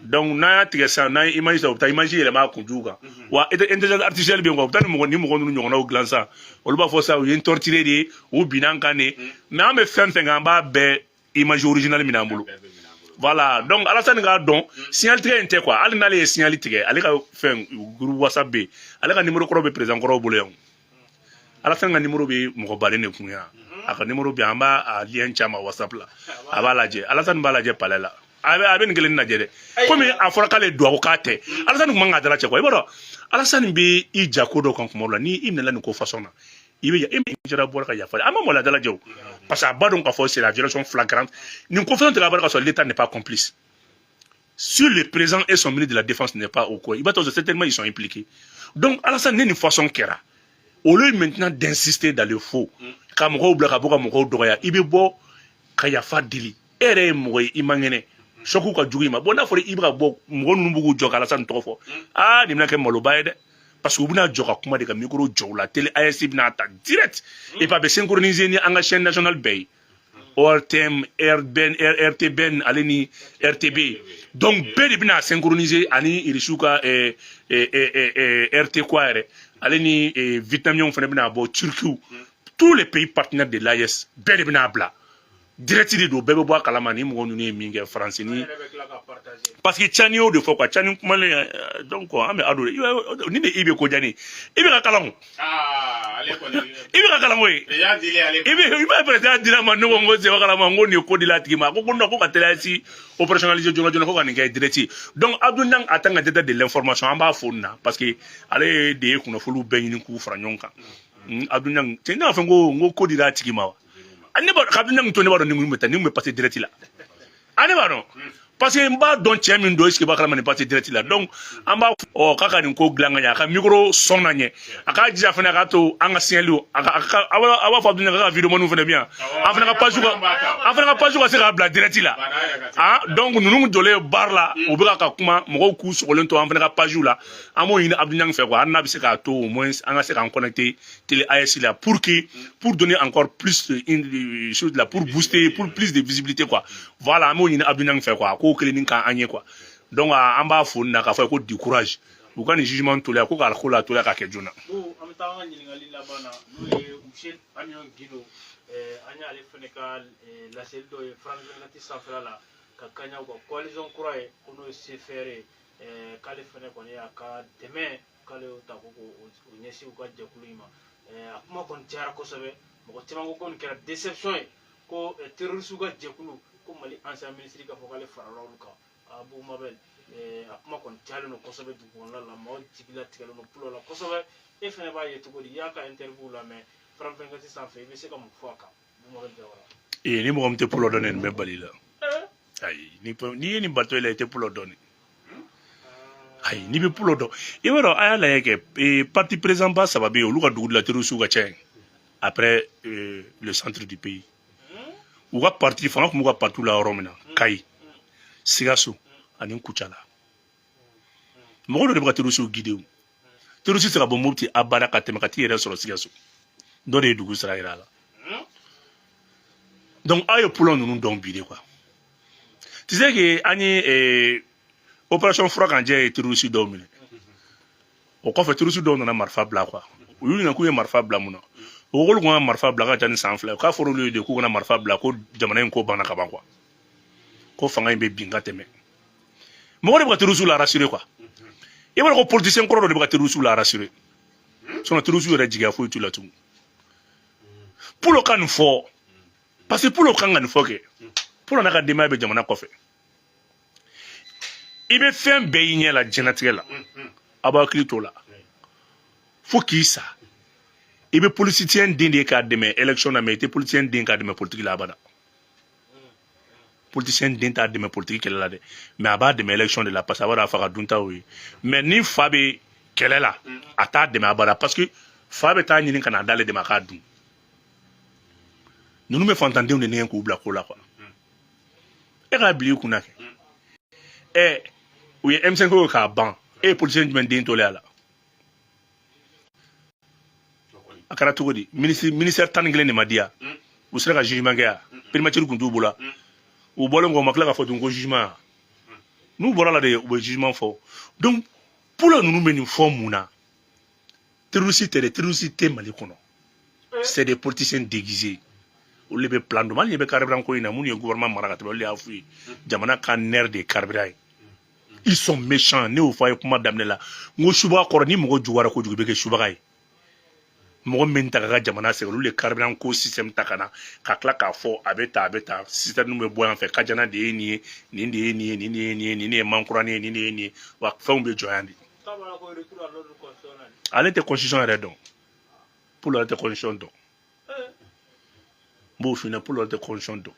Donc n'an y'a tigɛ sisan, n'an ye image ta, u bɛ taa image yɛlɛma a kunjugu kan wa. Intelligence artificielle bɛ yen quoi. U bɛ taa ni mɔgɔ ni mɔgɔ ninnu ɲɔgɔnnaw dilan sisan, olu b'a fɔ sisan u ye n torturé de ye, u binna an kan de. Mais an bɛ fɛn fɛn kɛ, an b'a bɛɛ image originale minɛ an bolo. Voilà. Donc Alassane k'a dɔn, signal tigɛ in tɛ quoi. Hali n'ale ye signal tigɛ, ale ka fɛn groupe WhatsApp bɛ yen, ale ka numéro kɔrɔ bɛ président kɔrɔw bolo yan. Alassane ka numéro bɛ mɔgɔ baden de kun yan, a ka numéro bɛ yan, an b'a a lien ci a ma WhatsApp la, a b'a lajɛ. Alassane b'a lajɛ palais la, a bɛ nin kelen lajɛ dɛ. Komi a fɔra k'ale don, a ko k'a tɛ, Alassane kun man k'a dala cɛ quoi. I b'a dɔn Alassane bɛ i ja ko dɔ kan kuma dɔ la, ni i minɛla nin ko façon na, i bɛ e jara bɔra ka yafa, an ma maloya dala jɛ o, parce que a b'a dɔn k'a fɔ c'est la violation flagrante. Nin ko fɛn tɛ ka bɔ ka sɔrɔ l'État n'est pas complice. Si le président et son ministre de la Défense n'est pas au courant, il va te certainement, ils sont impliqués. Donc Alassane, ni nin façon kɛra, au lieu maintenant d'insister dans le faux, ka mɔgɔw bila ka bɔ ka mɔgɔw dɔgɔya, i bɛ bɔ ka yafa deli. E yɛrɛ ye mɔgɔ ye, i man kɛnɛ, choc ka jugu i ma. Bon, n'a fɔra i bɛ ka bɔ, mɔgɔ ninnu b'u k'u jɔ ka Alassane tɔgɔ fɔ, aa, nin bɛna kɛ maloba ye dɛ, parce que u bɛna jɔ ka kuma de, ka micro jɔ u la. Télé AES bɛna ta direct et puis a bɛ synchroniser ni an ka chaîne nationale bɛɛ ye, ORTM, RBN, RTBN ale ni RTB. Donc bɛɛ de bɛna synchroniser ani irisiw ka RT quoi yɛrɛ, ale ni vietnamiens fana bɛna bɔ, turkiw, tous les pays partenaires de l'AES bɛɛ de bɛna bila direct de don. Bɛɛ bɛ bɔ a kalama ni mɔgɔ ninnu ye min kɛ faransi ni, parce que Tiani y'o de fɔ quoi. Tiani kumalen, donc an bɛ ado ni de i bɛ ko diya ne ye, i bɛ ka kalan o, i bɛ ka kalan ko ye, i bɛ i b'a président dira ma. Ne ko n ko sɛbɛ kalama, n ko nin ye ko di la a tigi ma. A ko ko non, ko ka teliya si opérationnaliser joona joona, ko ka nin kɛ direct ye. Donc Abdou Niang, en tant que directeur de l'information, an b'a fo nin na, parce que ale de ye kunnafoniw bɛɛ ɲini k'u fara ɲɔgɔn kan. Abdou Niang cɛ, ne b'a fɔ n ko ko dira a tigi ma wa. Ne b'a dɔn Abdou Niang to, ne b'a dɔn nin kun bɛ taa, nin kun bɛ passer direct la. A ne b'a dɔn, parce que n b'a dɔn cɛ min don, est ce que b'a kalama nin passer direct la. Donc an b'a ɔ k'a ka nin ko dilan ka ɲɛ, a ka micro sɔn na ɲɛ, a k'a jija fana, a k'a to an ka signal, a ka a b'a fɔ Abdou Niang k'a ka vidéo fana bɛ yan, an fana ka page ka se k'a bila direct la. Ah, donc ninnu jɔlen baara la, u bɛ ka kuma, mɔgɔw k'u sogolen to an fana ka page la. An b'o ɲini Abdou Niang fɛ quoi, hali n'a bɛ se k'a to au moins an ka se k'an connecter télé AES la pour donner encore plus de une chose là, pour booster, pour plus de visibilité quoi. Voilà, an b'o ɲini Abdou Niang fɛ quoi, a k'o kelen nin k'an ye quoi. Donc an b'a fo nin na k'a fɔ ko du courage, u ka nin jugement toliya ko k'a ko la toliya ka kɛ joona. Bon, an bɛ taa an ka ɲininkali laban na, n'o ye Michel Amion Guindo. An y'ale fɛnɛ ka laseli dɔ ye France 24 sanfɛla la ka kaɲa u ka coalition kura ye, ko n'o ye CFR ye, k'ale fɛnɛ kɔni y'a ka dɛmɛ, k'ale y'o ta ko k'o ɲɛsin u ka jɛkulu in ma. A kuma kɔni cayara kosɛbɛ, mɔgɔ caman ko ko nin kɛra déception ye, ko terroriste ka jɛkulu, ko Mali ancien ministre k'a fɔ k'ale farala olu kan. Abu Mabel, a kuma kɔni cayalen don kosɛbɛ dugu kɔnɔna la, maaw jigila tigɛlen don pulo la kosɛbɛ. E fɛnɛ b'a ye cogo di? I y'a ka interview lamɛn France 24 sanfɛ, i bɛ se ka mun fɔ a kan, Abu Mabel Jawara? Ee, ni mɔgɔ min tɛ pulo dɔn, nin bɛ bali la. Ayi, ni n'i ye nin bato la, i tɛ pulo dɔn. Ayi, n'i bɛ pulo dɔn, i b'a dɔn. A y'a lajɛ kɛ parti président ba saba bɛ yen, olu ka dugu la terroriste ka ca yen après le centre du pays. U ka parti fanga tun b'u ka parti la yɔrɔ min na, Kayi, Sikaso ani Kucala, mɔgɔ dɔ de bɛ ka terroriste guider. O terroriste tɛ se ka bɔ Mopti abada ka tɛmɛ ka t'i yɛrɛ sɔrɔ Sikaso. Dɔ de ye dugu sira yira a la. Donc aw ye pulo ninnu dɔn bi de quoi. Tu sais que an ye opération Furakanjɛ ye terroriste dɔw minɛ. O kɔfɛ, terroriste dɔw nana marifa bila quoi. U y'u ɲininka k'u ye marifa bila mun na. U ko k'olu kun ka marifa bila ka ca ni san 2 ye. K'a fɔra olu ye de k'u kana marifa bila, ko jamana in ko banna ka ban quoi, ko fanga in bɛ bin ka tɛmɛ. Mɔgɔ de bɛ ka terroriste la rassurer quoi. I b'a dɔn ko politicien kɔrɔ dɔ de bɛ ka terroriste la rassurer, sinon terroriste yɛrɛ jigiya foyi t'u la tugun. Pulo ka nin fɔ parce que Pulo kan ka nin fɔ kɛ. Pulo n'a ka denbaya bɛ jamana kɔfɛ. I bɛ fɛn bɛɛ y'i ɲɛ la diɲɛlatigɛ la, a b'a hakili t'o la fo k'i sa. I bɛ politicien den de ye k'a dɛmɛ élection na, mais i tɛ politicien den k'a dɛmɛ politique la abada. Politicien den t'a dɛmɛ politique kɛlɛ la dɛ, mais a b'a dɛmɛ élection de la, parce que a b'a dɔn a fa ka dunta y'o ye. Mais ni fa bɛ kɛlɛ la, a t'a dɛmɛ abada, parce que fa bɛ taa ɲini ka n'a d'ale de ma k'a dun. Ninnu bɛ fantandenw de nɛgɛn k'u bila ko la quoi. E k'a bila i kunna kɛ ɛ, u ye M5 ko k'a ban, e ye politicien jumɛn den tolen a la? A kɛra cogo di? Ministre, ministère 11 de ma di yan, u sera ka jugement kɛ yan. Primature kun t'u bolo. U bɔlen kɔ, u ma tila k'a fɔ tuguni ko jugement yan. N'u bɔra la de, u bɛ jugement fɔ. Donc Pulo ninnu bɛ nin fɔ mun na? Terroriste tɛ dɛ, terroriste tɛ Mali kɔnɔ, c'est des politiciens déguisés. Olu de bɛ plan dɔn. Hali ɲɛ bɛ carburant ko in na, minnu ye gouvernement mara ka tɛmɛ, olu de y'a f'u ye, jamana ka nerf de ye carburant ye. Ils sont méchants. Ne y'o fɔ a ye kuma daminɛ la, n ko subaga kɔrɔ, ni mɔgɔ juguyara kojugu, i bɛ kɛ subaga ye. Mɔgɔ min ta ka ka jamana sɛgɛrɛ, olu de carburant ko système ta ka na ka tila k'a fɔ a bɛ ta, a bɛ ta, système bɛ bɔ yan fɛ. Kajana de ye nin ye, nin de ye nin ye, nin de ye nin ye, nin de ye mankurani ye, nin de ye nin ye, wa fɛnw bɛ jɔ yan de. Ale tɛ constitution yɛrɛ dɔn. Pulo yɛrɛ tɛ constitution dɔn, n b'o f'i ɲɛna. Pulo yɛrɛ tɛ constitution dɔn,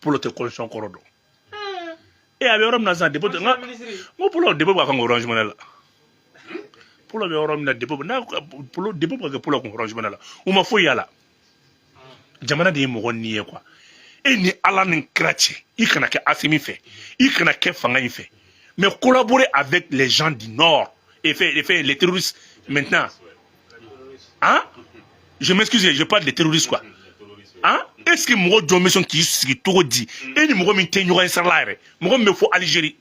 Pulo tɛ constitution kɔrɔ dɔn. E a bɛ yɔrɔ min na sisan, dépôt n ka n ko Pulo dépôt b'a kan Orange Money la. Pulo bɛ yɔrɔ min na, dépôt n'a Pulo dépôt bɛ ka kɛ Pulo kun Orange Money la. U ma foyi y'a la. Jamana de ye mɔgɔ nin ye quoi. E ni Ala ni kira cɛ, i kana kɛ Asimi fɛ, i kana kɛ fanga in fɛ, mais collaborer avec les gens du nord et fait les terroristes maintenant, hein. Je m'excuse, je parle des terroristes quoi, hein. Est-ce que mɔgɔ jɔn bɛ sɔn k'i sigi cogo di, e ni mɔgɔ min tɛ ɲɔgɔn sira la yɛrɛ, mɔgɔ min bɛ fɔ Algérie,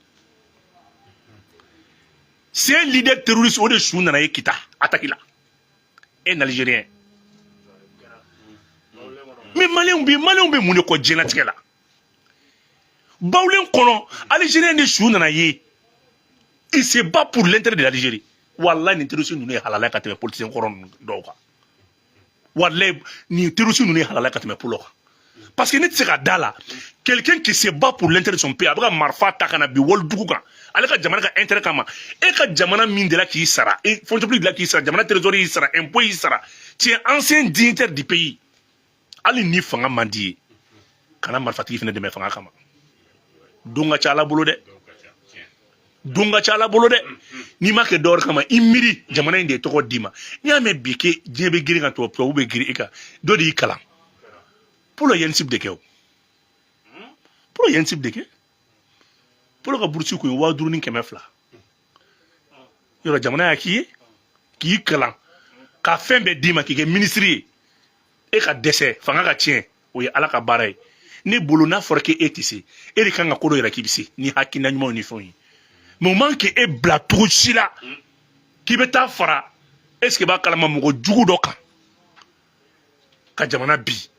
c'est un leader terroriste, o de su nana ye Kita attaque la, un Algérien. Mais Maliyɛnw bɛ mun de kɔ diɲɛlatigɛ la? Bawulen kɔnɔ, Algérien de su nana ye, il se bat pour l'intérêt de l'Algérie. Wallahi, nin terroriste ninnu ye halala ka tɛmɛ politicien kɔrɔ ninnu dɔw kan. Wallahi, nin terroriste ninnu ye halala ka tɛmɛ polo kan, parce que ne tɛ se ka da la, quelqu'un qui se bat pour l'intérêt de son pays, a bɛ ka marifa ta ka na bi walidugu kan, ale ka jamana ka intérêt kama. E ka jamana min delila k'i sara, e fonction publique delila k'i sara, jamana trésor y'i sara, impôt y'i sara, tu es ancien dignitaire du pays, hali ni fanga man di ye, kana marifatigi fana dɛmɛ fanga kama. Don ka ca Ala bolo dɛ, don ka ca Ala bolo dɛ. N'i ma kɛ dɔwɛrɛ kama, i miiri jamana in de ye tɔgɔ d'i ma. N'i y'a mɛn bi ke diɲɛ bɛ girin ka tubabu bɛ girin i kan, dɔ de y'i kalan. Polo ye ENSUP de kɛ o, Polo ye ENSUP de kɛ. Polo ka bourse kun ye 5200. Yɔrɔ jamana y'a k'i ye k'i kalan ka fɛn bɛɛ d'i ma k'i kɛ minisiri ye, e ka dɛsɛ, fanga ka tiɲɛ, o ye Ala ka baara ye. Ne bolo, n'a fɔra k'e tɛ se, e de kan ka ko dɔ yɛrɛ k'i bɛ se ni hakilina ɲumanw ni fɛnw ye. Mais o man k'e bila cogo si la k'i bɛ taa fara, est ce que b'a kalama, mɔgɔ jugu dɔ kan ka jamana bi,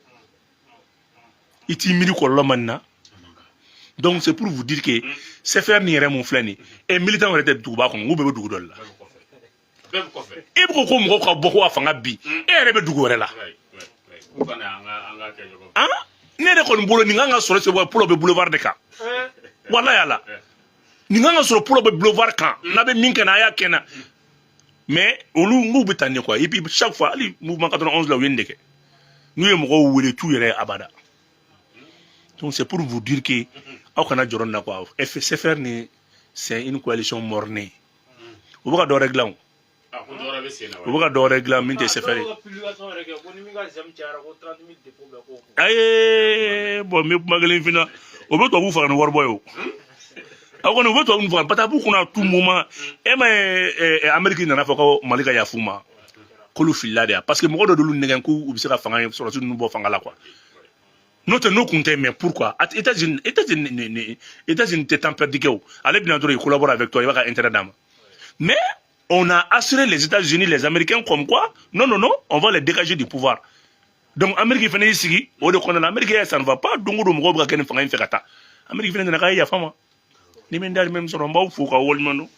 i t'i miiri kɔlɔlɔ man na. Donc c'est pour vous dire que CFR ni yɛrɛ mun filɛ nin ye, militant yɛrɛ tɛ duguba kɔnɔ, n k'u bɛɛ bɛ dugu dɔ de la. E bɛ ko mɔgɔw ka bɔ ko a fanga bi, e yɛrɛ bɛ dugu wɛrɛ la. Han, ne yɛrɛ kɔni bolo, nin kan ka sɔrɔ segu Pulo bɛ boulevard de kan. Walayi ala, nin kan ka sɔrɔ Pulo bɛ boulevard kan. N'a bɛ min kɛ na, a y'a kɛ na. Mais olu n k'u bɛ tan de quoi. Et puis chaque fois, hali mouvement 91 la, u ye nin de kɛ, n'u ye mɔgɔw wele t'u yɛrɛ abada. Donc c'est pour vous dire que aw kana jɔrɔ nin na quoi. CFR ni, c'est une coalition mort-née. U bɛ ka dɔ wɛrɛ dilan o, u bɛ ka dɔ wɛrɛ dilan min tɛ CFR ye. Ayi, bon, n bɛ kuma kelen f'i ɲɛna, o bɛ tubabu faga ni waribɔ ye o. Aw kɔni, u bɛ tubabu faga parce que a b'u kunna tout moment. E ma ye, Amérique nana fɔ ko Mali ka yafu ma, k'olu filila de ya, parce que mɔgɔ dɔ d'olu nɛgɛn k'u bɛ se ka fanga sɔrɔsi ninnu bɔ fanga la quoi. N'o tɛ, n'o kun tɛ, mais pourquoi États-Unis tɛ temps perdu kɛ o. Ale bɛna dɔrɔn, il collabore avec toi, i b'a ka intérêt d'a ma. Mais On a assuré les États-Unis, les Américains, comme quoi non, non, non, on va les dégager du pouvoir. Donc Amérique fana y'i sigi o de kɔnɔna la. Amérique, ça ne va pas. Don o don, mɔgɔw bɛ ka kɛ nin fanga in fɛ ka taa. Amérique fana nana k'a ye yafa ma. Ni min dahirimɛ min sɔrɔ, n b'aw fo k'aw waleɲuman dɔn.